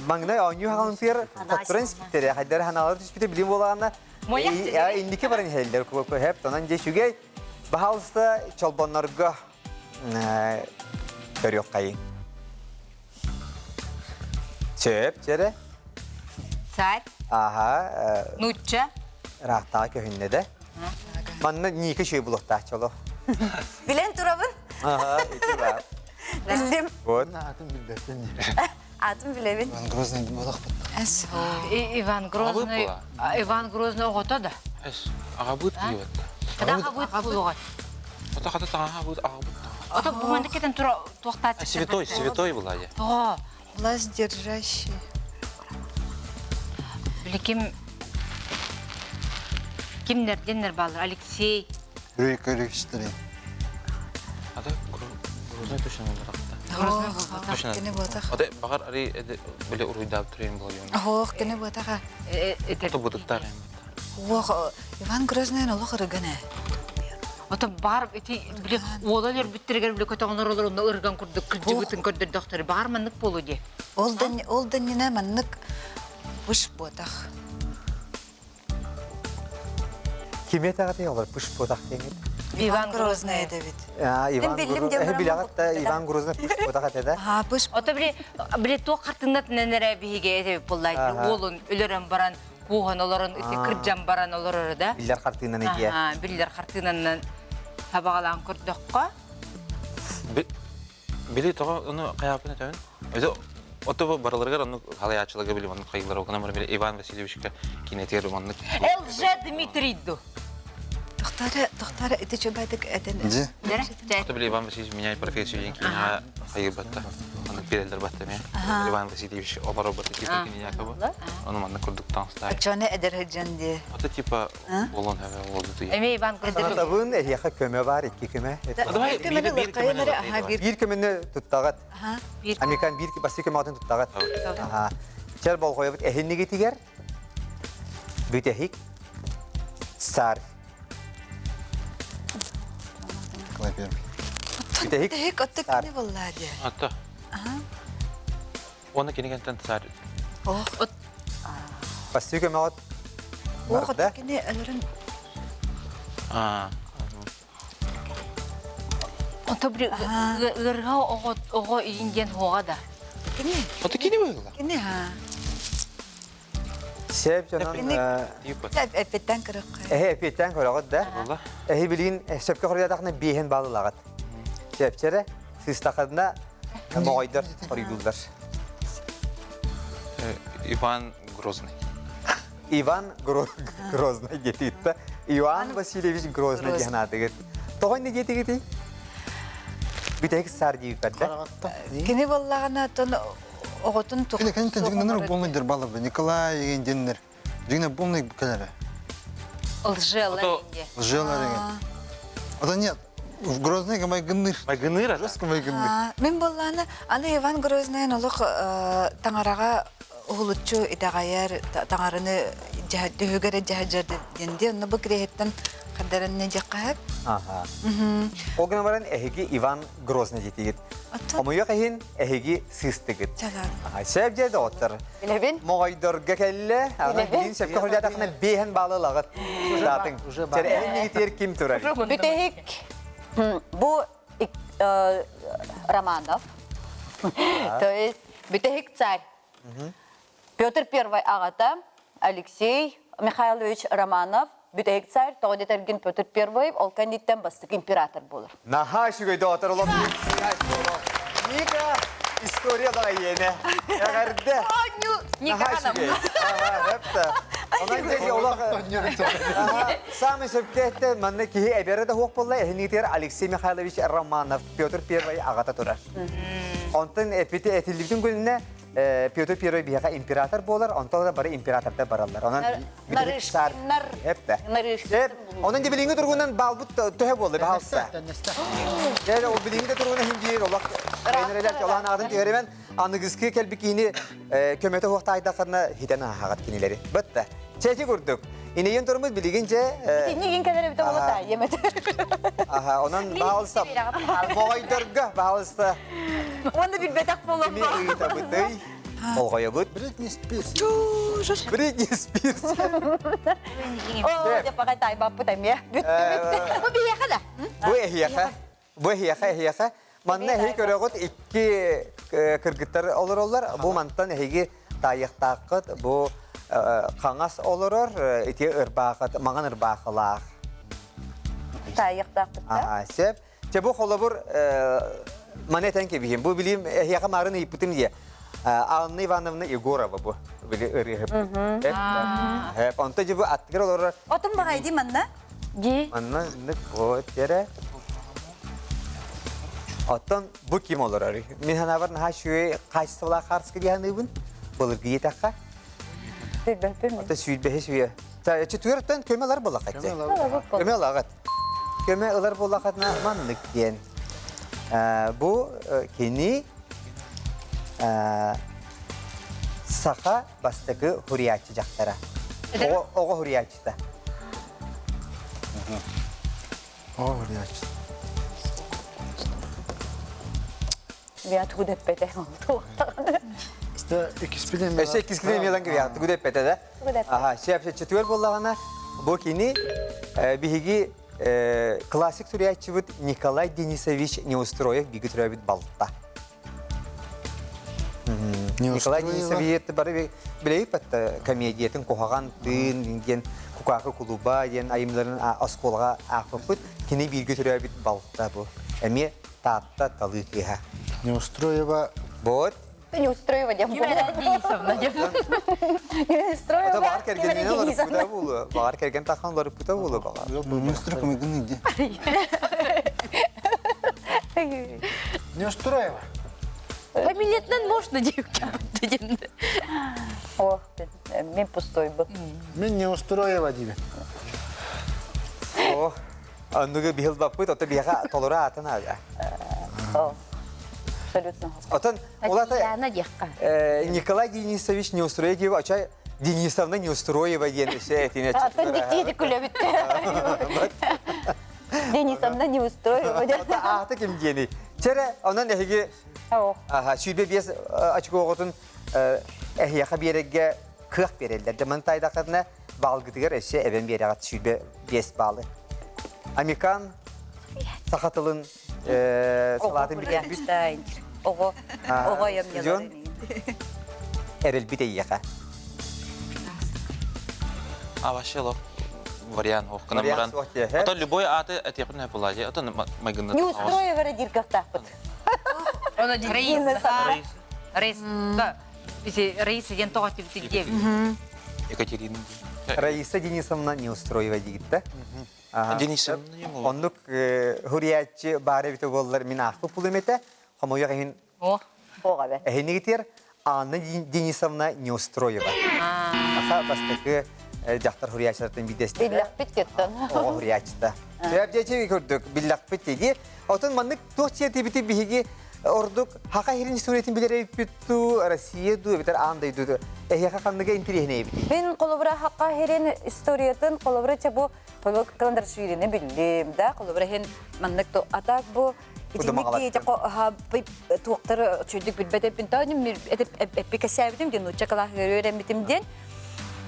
маҥнай оонньуу хаалымтыгар хотторон испиттэрэ, хайдары ханаалар түспүтэ билим буолаҕына инники баран иһэллэр хэп тонон дьэ үчүгэй. Баһаалыста чолбоннорго көрүөххэйиҥ. Чөп, чэрэ. Царь. Аха. Нучча. Ыраахтааҕы көһүннэ да. Манна Ника үчүгэй булуохтаах чоло. Билэн турабын. Аха, ити баар. Биллим. Вот. Атын билбэппин. Атын билэбин. Иван Грозный буолахпыт. Иван Грозный, Иван Грозный оҕото да. Эс, аҕабыт диэбэт. Аҕабыт булуҕа. Ата хата таҥаһа аҕабыт. Ото бу маннык кетен тура туохтааччы. Святой, святой была я. Тоҕо? Власть держащий. Били ким кимнерденнер баалар? Алексей. Рюрик Рюрикстери. Ата Грозный точно буолбатах. Ох, кини буотах. Ата баҕар ари били уруйдаап турайын буолуон. Ох, кини буотаха. Ото бутуктар. Ох, Иван Грозный олох ырыган ээ. Ото бар ити били уола өлөрбүттэригэр били көтөҕөнөр олор онно ырган курдук кырдьыбытын көрдөрдөхтөрү баар маннык буолу дии. Ол да ол да иннинэ маннык пыш буотах. Кими этэҕитий олор пыш буотах диэҥит? Иван Грозный этэбит. Иван биллим Грозный. диэн Билэҕит да Иван Грозный пыш буотах этэ да? Аа, пыш Ото били били туох хартыынатынан эрэ биһиги этэбит буоллаайт уолун өлөрөн баран кууһан олорон ити кырдьан баран олорор да. Биллэр хартыынан этиэ. Биллэр хартыынанан табаҕалаан көрдөххө. Били тоҕо ону хайааппын этэбин? Өзө ото барыларыгар оннук халайааччыларга били маннык хайылар окунан били Иван Васильевичка кинетигэр маннык ЛЖ Дмитрийду. Тохтара, тохтара ити чубайдык этен. Дьи. Это били Иван Васильевич меняет профессию диэн киинэҕэ хайырбатта. Аны биэрэллэр батта эмиэ. Иван Васильевич олоро батта типа кини якобы. Ону манна курдук таҥастаах. Оччону эдэр сылдьан дии. Это типа болон хэвэ болду туй. Эми Иван Санатабын, эһиэхэ көмө бар, икки көмө. Давай биир биир көмөнү Биир көмөнү туттаҕыт. Американ биир бастакы көмөҕүтүн туттаҕыт. Аха. Чэр болҕойобут эһиннигитигэр бүтэһик царь. Николай Первый. Бүтэһик Бүтэһик отто царь. кини буоллаа дии. Атта. Уонна кинигэнтэн царь. Ох, Бастакы көмөҕүт ох, барда. отто кини өлөрүн Аа. Онто били ыарыһа оҕо оҕо иин диэн хуоҕа да. кини Ото кини буолла. кини ха. Сеп дьонон Эппиттэн көрөххө. эһи эппиттэн көрөҕүт да. Эһи билигин сөпкө хоруйдаатахына биэһин баалылаҕыт. Сөпчэрэ сыыстахына моҕойдор хоруйдууллар. Иван Грозный. Иван Грозный диэтигитта. Иван Васильевич Грозный диэн аатыгыт. Тоҕо инни диэтигитий? Бүтэһик саар диэбиппэр да. Кини буоллаҕына тон оҕотун Кини кэнниттэн дьиҥнэнэр полный дербалар Николай деген дьиннэр. Дьиҥнэ полный кэлэрэ. Лжела инде. Лжела деген. Ата нет, в Грозныйга майгынныр. Майгынныр ата. Жестко майгынныр. Мин буоллаҕына аны Иван Грознайын олох таҥараҕа уһулуччу итэҕэйэр, таҥараны түһүгэр дьаһадьар диэн дии. Онно бу кириэһиттэн хардаран не диэххэ Аха. Ол гынан баран эһиги Иван Грозный диэтигит. Хомойуох иһин эһиги сыыстыгыт. Сөп дьэ доҕоттор. Билэбин. Моҕойдорго кэллэ. Аны билин сөпкө хоруйдаатахына биэһэн баалы ылаҕыт. Даатын. Чэр эһин ким турар? Бүтэһик бу Романов. То есть бүтэһик царь. Петр Первый аҕата Алексей Михайлович Романов бүтэһик царь, тоҕо диэтэргин Петр Первый ол кэнниттэн бастакы император буолар. Наһаа үчүгэй доҕоттор олох Ника история да иэнэ. Эҕэрдэ. Ника Самый сөпкөттө манна киһи эбэрэ да хуох болла эһинигитигэр Алексей Михайлович Романов Петр Первый аҕата турар. Онтон эпити этиллибитин күнүнэ Петр Первый биһиэхэ император буолар, онтон да бары императордар бараллар. Онон Нарышкиннар. Эптэ. Онон де билиҥҥи тургунан балбыт төһө буолла баһалса. Дэ ол билиҥҥи да тургуна хин биир олох энерелер олаан аатын түһэримен аныгыскы кэлбикиини көмөтө хуохтаайдахарна хитен ааһаҕат кинилери. Бытта. Чэти курдук. Инейен турмут билигин же Итиннигин кэлэр эбитэ болота емет. Аха, онон баалса моҕойдорго баалса Уонна билбэтэх Кими буолан ыытабытый? Болҕойобут. Бритни Спирс. Бритни Спирс. Оо, дьэ паҕай таайбаппыт эмиэ. Бүттү бүттү. Бу биһиэхэ да. Бу эһиэхэ. Бу эһиэхэ эһиэхэ. Манна эһиги көрөҕүт икки кыргыттар олороллор. Бу мантан эһиги таайыахтааххыт. Бу хаҥас олорор, ити ырбаахыт, маҥан ырбаахылаах. Таайыахтаахпыт да. Сөп. Чэ бу холобур маны этэн кэбиһим. Бу билим эһиэхэ марын ыйыппытым дии. Анна Ивановна Егорова бу. Били ырыаһыппыт. Онто дьэ бу аттыгар олорор. Отун баҕай дии манна. Дии. Манна вот эрэ. Оттон бу ким олорор? Мин санаабар наһаа үчүгэй хаачыстыбалаах хаарыска дии саныыбын. Былыргы диэтэххэ. Билбэппин. Ата сүүрбэһи сүйэ. Четвертэн көмө ылар буоллахха. Көмө ылаҕыт. Көмө ылар буоллаххытына маннык диэн. Бу кини саха бастакы хурияччы дьахтара. Оҕо хурияччыта. Оҕо хурияччыта. Я тугу эппэтэ. Иккиспинен Өссө иккискинен мелан кириэҕэ тугу эппэтэ да? Аха, сөп четвер буоллаҕына бу кини биһиги классик суруйааччыбыт Николай Денисович Неустроев биги төрөөбүт балта. Николай Денисович бары билэйик батта комедиятын куһаҕан тыын диэн кукаакы кулуба диэн айымньыларын оскуолаҕа аахпыппыт. Кини бииргэ төрөөбүт балта бу. Эмиэ Таатта талыы кыыһа. Неустроева Вот. Ты не устроева диэн Ким эрэ Денисовна диэн. Неустроева. Ата баҕар кэргэнинэн олоруппута буолуо. Баҕар кэргэн таххан олоруппута буолуо баҕар. Неустроева көмөгүн иди. Неустроева. Фамилиятынан можно диэбиккэ диэн. Ох, мен пустой был. Мен Неустроева диибин. О, оннугу биһил баппыт, ото биһиэхэ толору аатын аада. Абсолютно. Отон улата Татьяна диэххэ. Николай Денисович Неустроев очай Денисовна Неустроева диэн өссө этине Атын диктиити күлэбит. Денисовна Неустроева диэн. Ааты ким диэний? Чэрэ, онон эһиги 25 очкоҕутун эһиэхэ биэрэргэ кыах биэрэллэр. Дьэ, маны таайдаххытына баалгытыгар өссө эбэн биэрэҕит 25 баалы. Амикан саха тылын салаатын бүтэрбит. Оҕо оҕо Дьон эрэлбит эйиэхэ. А вообще лох вариант ох гынан баран. Ото любой ааты этиэхпин сөп буолаа дии. Ото майгынна. Не устроева диргахтаахпыт. Раиса. Раиса. Раиса диэн тоҕо тибитик диэбит. Екатерина. Раиса Денисовна Неустроева диигитте. Денисовна Оннук хурияччы баар эбитэ буоллар мин аахпыт пулум этэ. Хомойуох иһин Эһинигитир Анна Денисовна Неустроева. Аха бастакы дьахтар хурияччылартан биирдэстэрэ. Биллэхпит кеттон. Оҕо хурияччыта. Сөп көрдүк, биллэхпит диги. Отон маннык туох сиэтибити биһиги ордук хаха хирин историятын билэр эбиппит дуу, Россия дуу, эбэтэр аан дойду дуу. Эһиэхэ ханныга интириэһинэй эбитий? Мин холобура хака хирин историятын холобура чэ бу Каландарашвилини биллим да, холобура хин маннык то атак бу Итинник туохтар үчүгдүк билбэт эппин тааним эппикэсээбитим диэн нуучча кылааһыгар үөрэммитим диэн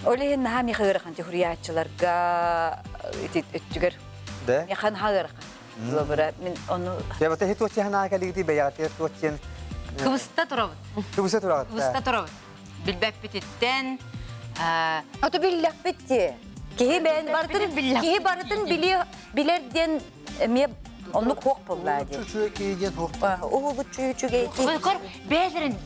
ол иһин наһаа миэхэ ыарахан хуруйааччыларга ити өттүгэр миэхэ наһаа ыарахан Лобура мин ону Ябата хи туох ханаа кэлигити бэйэҕитигэр туох диэн Кыбыста турабыт. Кыбыста турабыт. Кыбыста турабыт. Билбэппититтэн Ото биллэхпит дии. Киһи бэйэн барытын киһи барытын билэр диэн эмиэ оннук хуох буоллаа диэн. Үчүгэй киһи диэн хуох. Уһулуччу үчүгэй киһи. Көр бэйэлэрин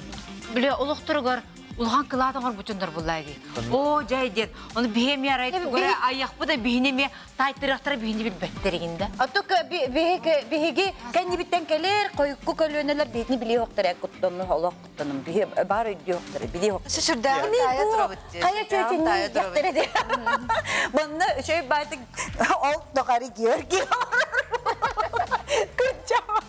биле олохторугар улахан кылаат оҥорбутундар буллаа дии. Оо дьай диэн. Ону биһи эмиэ арай тугура айахпы да биһини эмиэ таайтырыахтара биһини билбэттэригин да. Ото биһиги кэннибиттэн кэлэр хойукку көлүөнэлэр биһини билиэхтэрэ куттанну олох куттанным биһи баар өйдүөхтэрэ билиэхтэрэ. Сүрдээҕин таайа турабыт дии. Хайа чүөчүннүү диэхтэрэ дии. Манна үчүгэй баайтык ол тохари Георгий Кырдьаҕа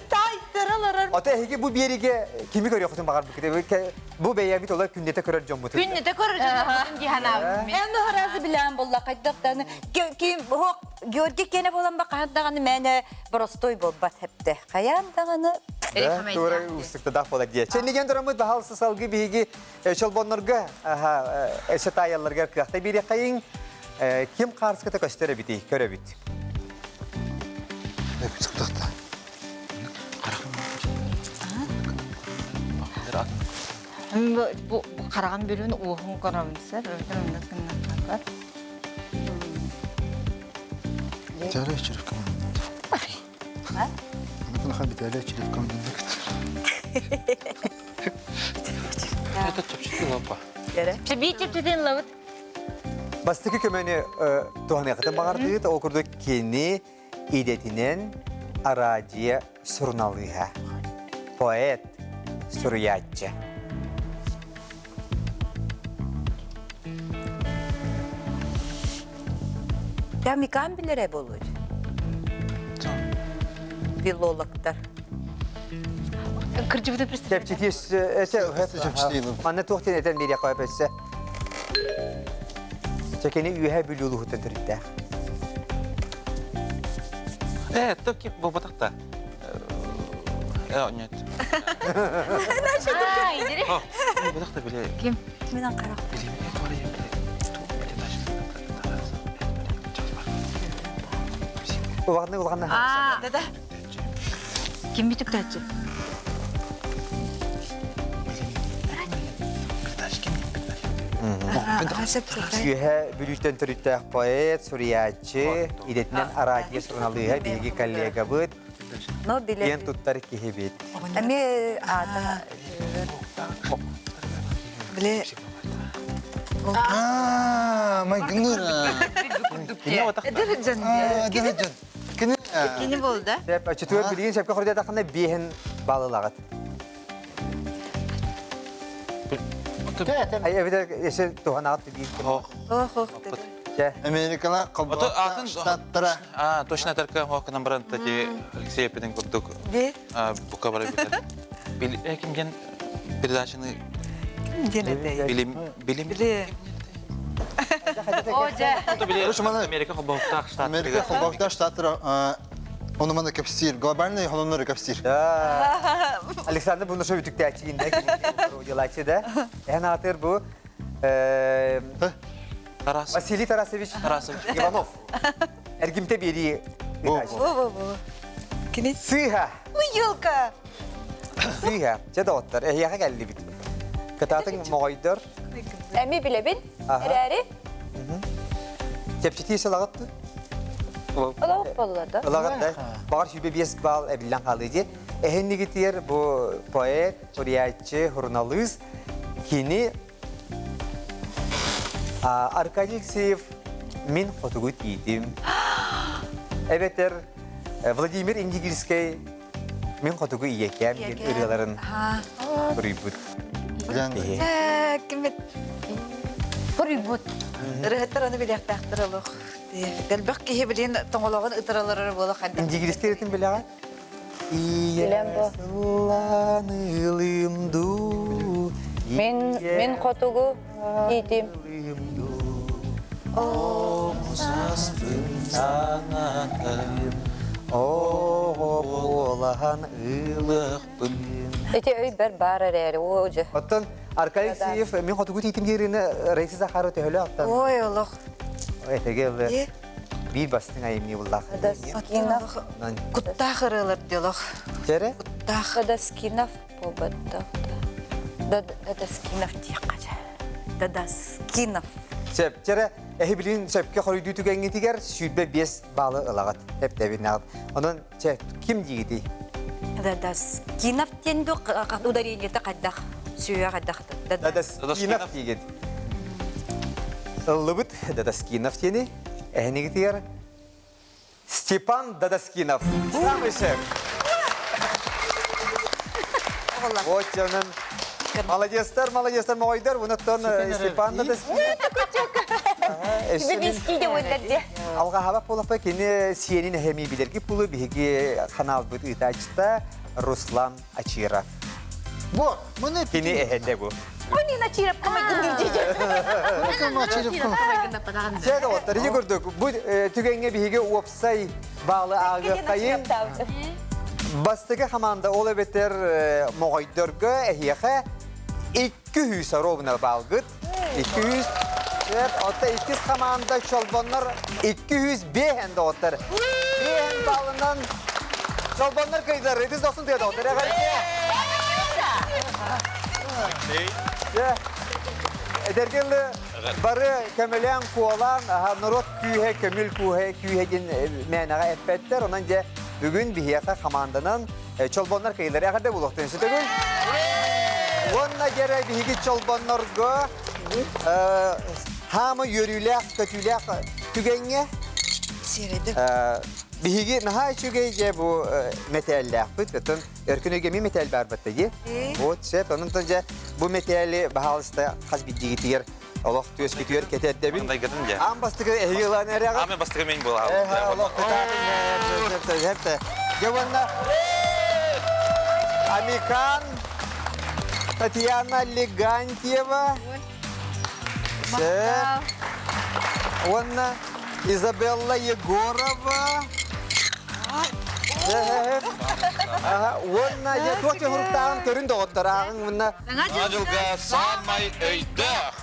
таайтараларар. Ото эһиги бу биэригэ кими көрүөххүтүн баҕарбыккыт? Бу бэйэбит ола күннэтэ көрөр дьоммутун. Күннэтэ көрөр дьоммутун дии санаабытым. Эн ыраазы билээн буолла хайдах даҕаны ким Георгий киэнэ буолан ба хаһан даҕаны мээнэ боростуой буолбат хэпте. Хайаан даҕаны Тура уустуктаах буолар дии. Чэнниген тураммыт баһаалыста салгыы биһиги чолбоннорго өссө таайалларыгар кыахта биэриэххэйиҥ. Ким хаарыската көстөр эбитий көрөбүт. Бу хараҕын бүрүн уоһун көрөмүн сэр, өтөр оннук гыннахтар. Виталий Черевков. Виталий Черевков. Это чэпчэки лапа. Чэби чэпчэтин лабыт. Бастакы көмөнү туһаныахытын баҕардыгыт, ол курдук кини идэтинэн араадьыйа суруналыыһа, поэт, суруйааччы. Тамикан билэрэ буолуо. Филологтар. Кырдьыбыты представляете? Чэпчэки Манна туох диэн этэн биэриэххэ өссө. Чэкини үөһэ Бүлүү улууһуттан төрүттээх. Э, токи буолбатах да. Э, нет. Буолбатах да биле. Ким? Мен Анкара. Улаҕанна улаҕанна. А, да. Ким бүтүктәччи? Үөһэ Бүлүүттэн төрүттээх поэт, суруйааччы, идэтинэн араадьыйа суруналыыһа биһиги коллегабыт. Но биле. Киэн туттар киһибит. Эми аата Биле. Аа, майгыныр. Эдэр дьон. Эдэр дьон. Кини Кини болда. Сеп, чөтүгөр билигин сепке хордетахына биэһин балылагат. Ай эбитер эсе туһанаат биир. Ох. Ох, ох. Чэ. Америкала Атын штаттара. А, точно тарка хоокынан баран тати Алексей Эпиден курдук. Де? Бука бара битер. Бил кимген передачаны Ким диэн билим билим Биле. О, дьэ. Америка холбоһуктаах штаттара. Америка холбоһуктаах штаттара ону маны кэпсиир, глобальный холоннору кэпсиир. Да. Александр Бунашов үтүктээччи делачы да. Эн аатыр бу Тарас. Василий Тарасович Тарасович. Иванов. Эргимте биэрии Бу. Бу бу бу. Кини Сыыһа. Уй, елка! Сыыһа. Чэ доҕоттор, эһиэхэ кэллибит. Кытаатыҥ моҕойдор. Эми билэбин. Эрээри. Чэпчэтии сылаҕыт Олох болла да. Ылаҕыт да. Баҕар 25 балл эбиллэн хаалыы дии. Эһиннигитигэр бу поэт, суруйааччы, суруналыыс кини Аркадий Алексеев «Мин хотугу тиитим» эбэтэр Владимир Индигирскэй «Мин хотугу ийэкээм» диэн ырыаларын суруйбут. Суруйбут. Ырыһыттар аны билиэхтээхтэр олох. Дэлбэх киһи билин тоҥолоҕун ытыраларар буола хайдах. Индигирскэй ырытын билэҕин? Ийэ сыллан ылым дуу. Мин мин хотугу тиитим. Омсастын санатым, Оҕо буолаһан ылыахпын. Ити өйбөр баар эрээри, оо дьэ. Оттон Аркадий Алексеев мин хотугу тиитим диирини Раиса Захарова төһөлө оттон? Ой, олох. Этэге ылы. Биир бастыҥ айымньы буллаах. Даскинов. Куттаах ырыалар диолох. Чэрэ? Куттаах. Даскинов буолбаттах. Дадаскинов диэххэ дьэ. Дадаскинов. Сөп. Чэрэ, эһи билин сөпкө хоруйдуу түгэҥҥитигэр 25 баалы ылаҕыт. Эптэбин Онон, чэ, ким диигитий? Дадаскинов диэн ударениета хайдах? Сүүһэ хайдах? Дадаскинов диигит. Ыллыбыт Дадаскинов диэни эһинигитигэр Степан Дадаскинов. Самый шеф. Вот дьонун. Молодецтар, молодецтар, моҕойдор. Bunаттан Степан Дадаскинов. Алҕаһабат буолаппа кини сиэнин эһэми билэрги пулу биһиги ханаалбыт ыытааччыта Руслан Ачиров. Бу, маны Кини эһэтэ бу. Нина Чиропка майгын Чэ доҕоттор, ити курдук бу түгэҥҥэ биһиги уопсай баалы ааҕыаххайын. Бастакы хамаанда ол эбэтэр моҕойдорго эһиэхэ 200 ровно баалгыт. 200 Отта иккис хамаанда чолбоннор 205 доҕоттор. 5 баалынан чолбоннор кыйдылар. Итис дохсун тыа доҕоттор. Эдэргэ бары көмөлөөн куолаан норуот күүһэ көмүл күүһэ күүһэ диэн мээнэҕэ эппэттэр. Онон дьэ бүгүн биһиэхэ хамаанданан чолбоннор кыйылар эҕэрдэ буолуохтун сүтөгүл. Уонна дьэрэ биһиги чолбоннорго хаама үөрүүлээх, көтүүлээх түгэҥҥэ биһиги наһаа үчүгэй дьэ бу мэтээллээхпит. Оттон өркөн өйгө эмиэ мэтээл баар батта дии. Вот сөп. Онон дьэ бу мэтээли баһаалыста хас биирдиигитигэр олох түөскүтүгэр кэтэрдэбин. Аан бастакы эһиги ылан эрэҕит. Аан бастакы мен буолаҕын. Олох кытаатын. Дьэ уонна Амикан Татьяна Легантьева. Уонна Изабелла Егорова. Уонна дьэ туох дьоһуруктааҕын көрүн доҕоттор ааҕыҥ мунна. Саҥа дьылга саамай өйдөөх.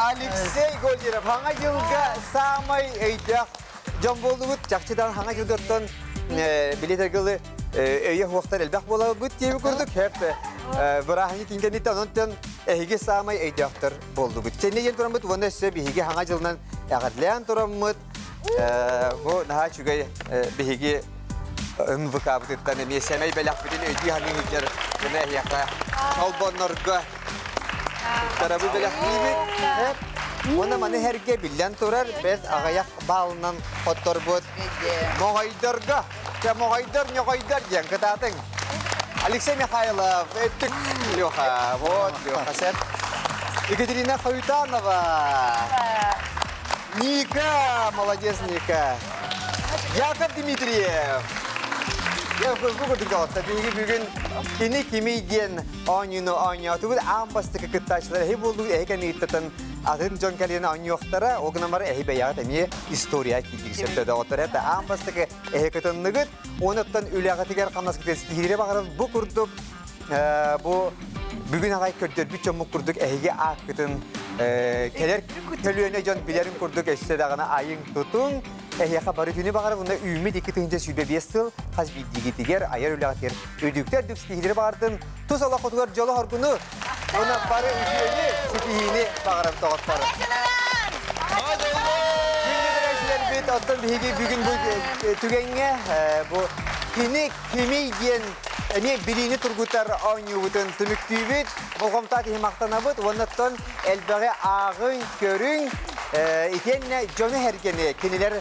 Алексей Гольдеров хаҥа дьылга саамай өйдөөх дьон буоллубут. Чахчыдан хаҥа дьылгаттан билетергылы өйө хуохтар элбэх буолабыт диэби курдук хэп бырааһынньык киҥкэниттэн онтон эһиги саамай өйдөөхтөр буоллубут. Сэнне диэн тураммыт уонна өссө биһиги хаҥа дьылынан эҕэрдлээн тураммыт бу наһаа үчүгэй биһиги. НВК-бытыттан эмиэ сэмэй бэлэхпитин өйдүү саныы сылдьар гына эһиэхэ холбоннорго туттарабы бэлэхтиибит. Уонна маны сэргэ биллэн турар бэрт аҕыйах баалынан хотторбут моҕойдорго моҕойдор ньоҕойдор диэн кытаатыҥ. Алексей Михайлов, өттүк Леха, вот Леха сэр. Екатерина Хаютанова. Ника, молодец, Ника. Яков Дмитриев. Я бу курдук доҕотто биһиги бүгүн кини кимий диэн оонньууну оонньоотубут аан бастакы кыттааччылар эһи буоллугут эһи кэнниттэн атын дьон кэлиэн оонньуохтара ол гынан баран эһи бэйэҕит эмиэ история киирдик сөптө доҕоттор это аан бастакы эһи кытынныгыт Онуттан үлэҕитигэр хамнаскытыгар ситиһиилэри баҕарабыт. Бу курдук бу бүгүн аҕай көрдөрбүт дьоммут курдук эһиги ааккытын кэлэр көлүөнэ дьон билэрин курдук өссө даҕаны айыҥ тутуҥ. Эһиэхэ бары күнү баҕарабын. Уонна үүммүт 2025 сыл хас биирдиигитигэр айар үлэҕитигэр үрдүктэр үрдүк ситиһиилэри баҕардын. Тус олоххутугар дьолу-соргуну уонна бары үтүөнү, ситиһиини баҕарабыт доҕоттор. Күндү оттон биһиги бүгүн бу түгэҥҥэ бу кини кимий диэн эмиэ билиини тургутар оонньуубутун түмүктүүбүт. Болҕомтоох киһи махтанабыт уонна оттон элбэҕи ааҕыҥ, көрүҥ, итиэннэ дьону-сэргэни кинилэр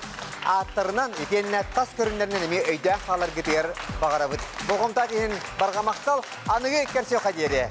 ааттарынан итиэннэ тас көрүҥнэринэн эмиэ өйдөөх хааларгытыгар баҕарабыт. Болҕомтоох иһин барҕа махтал. Аныгы көрсүөххэ диэри.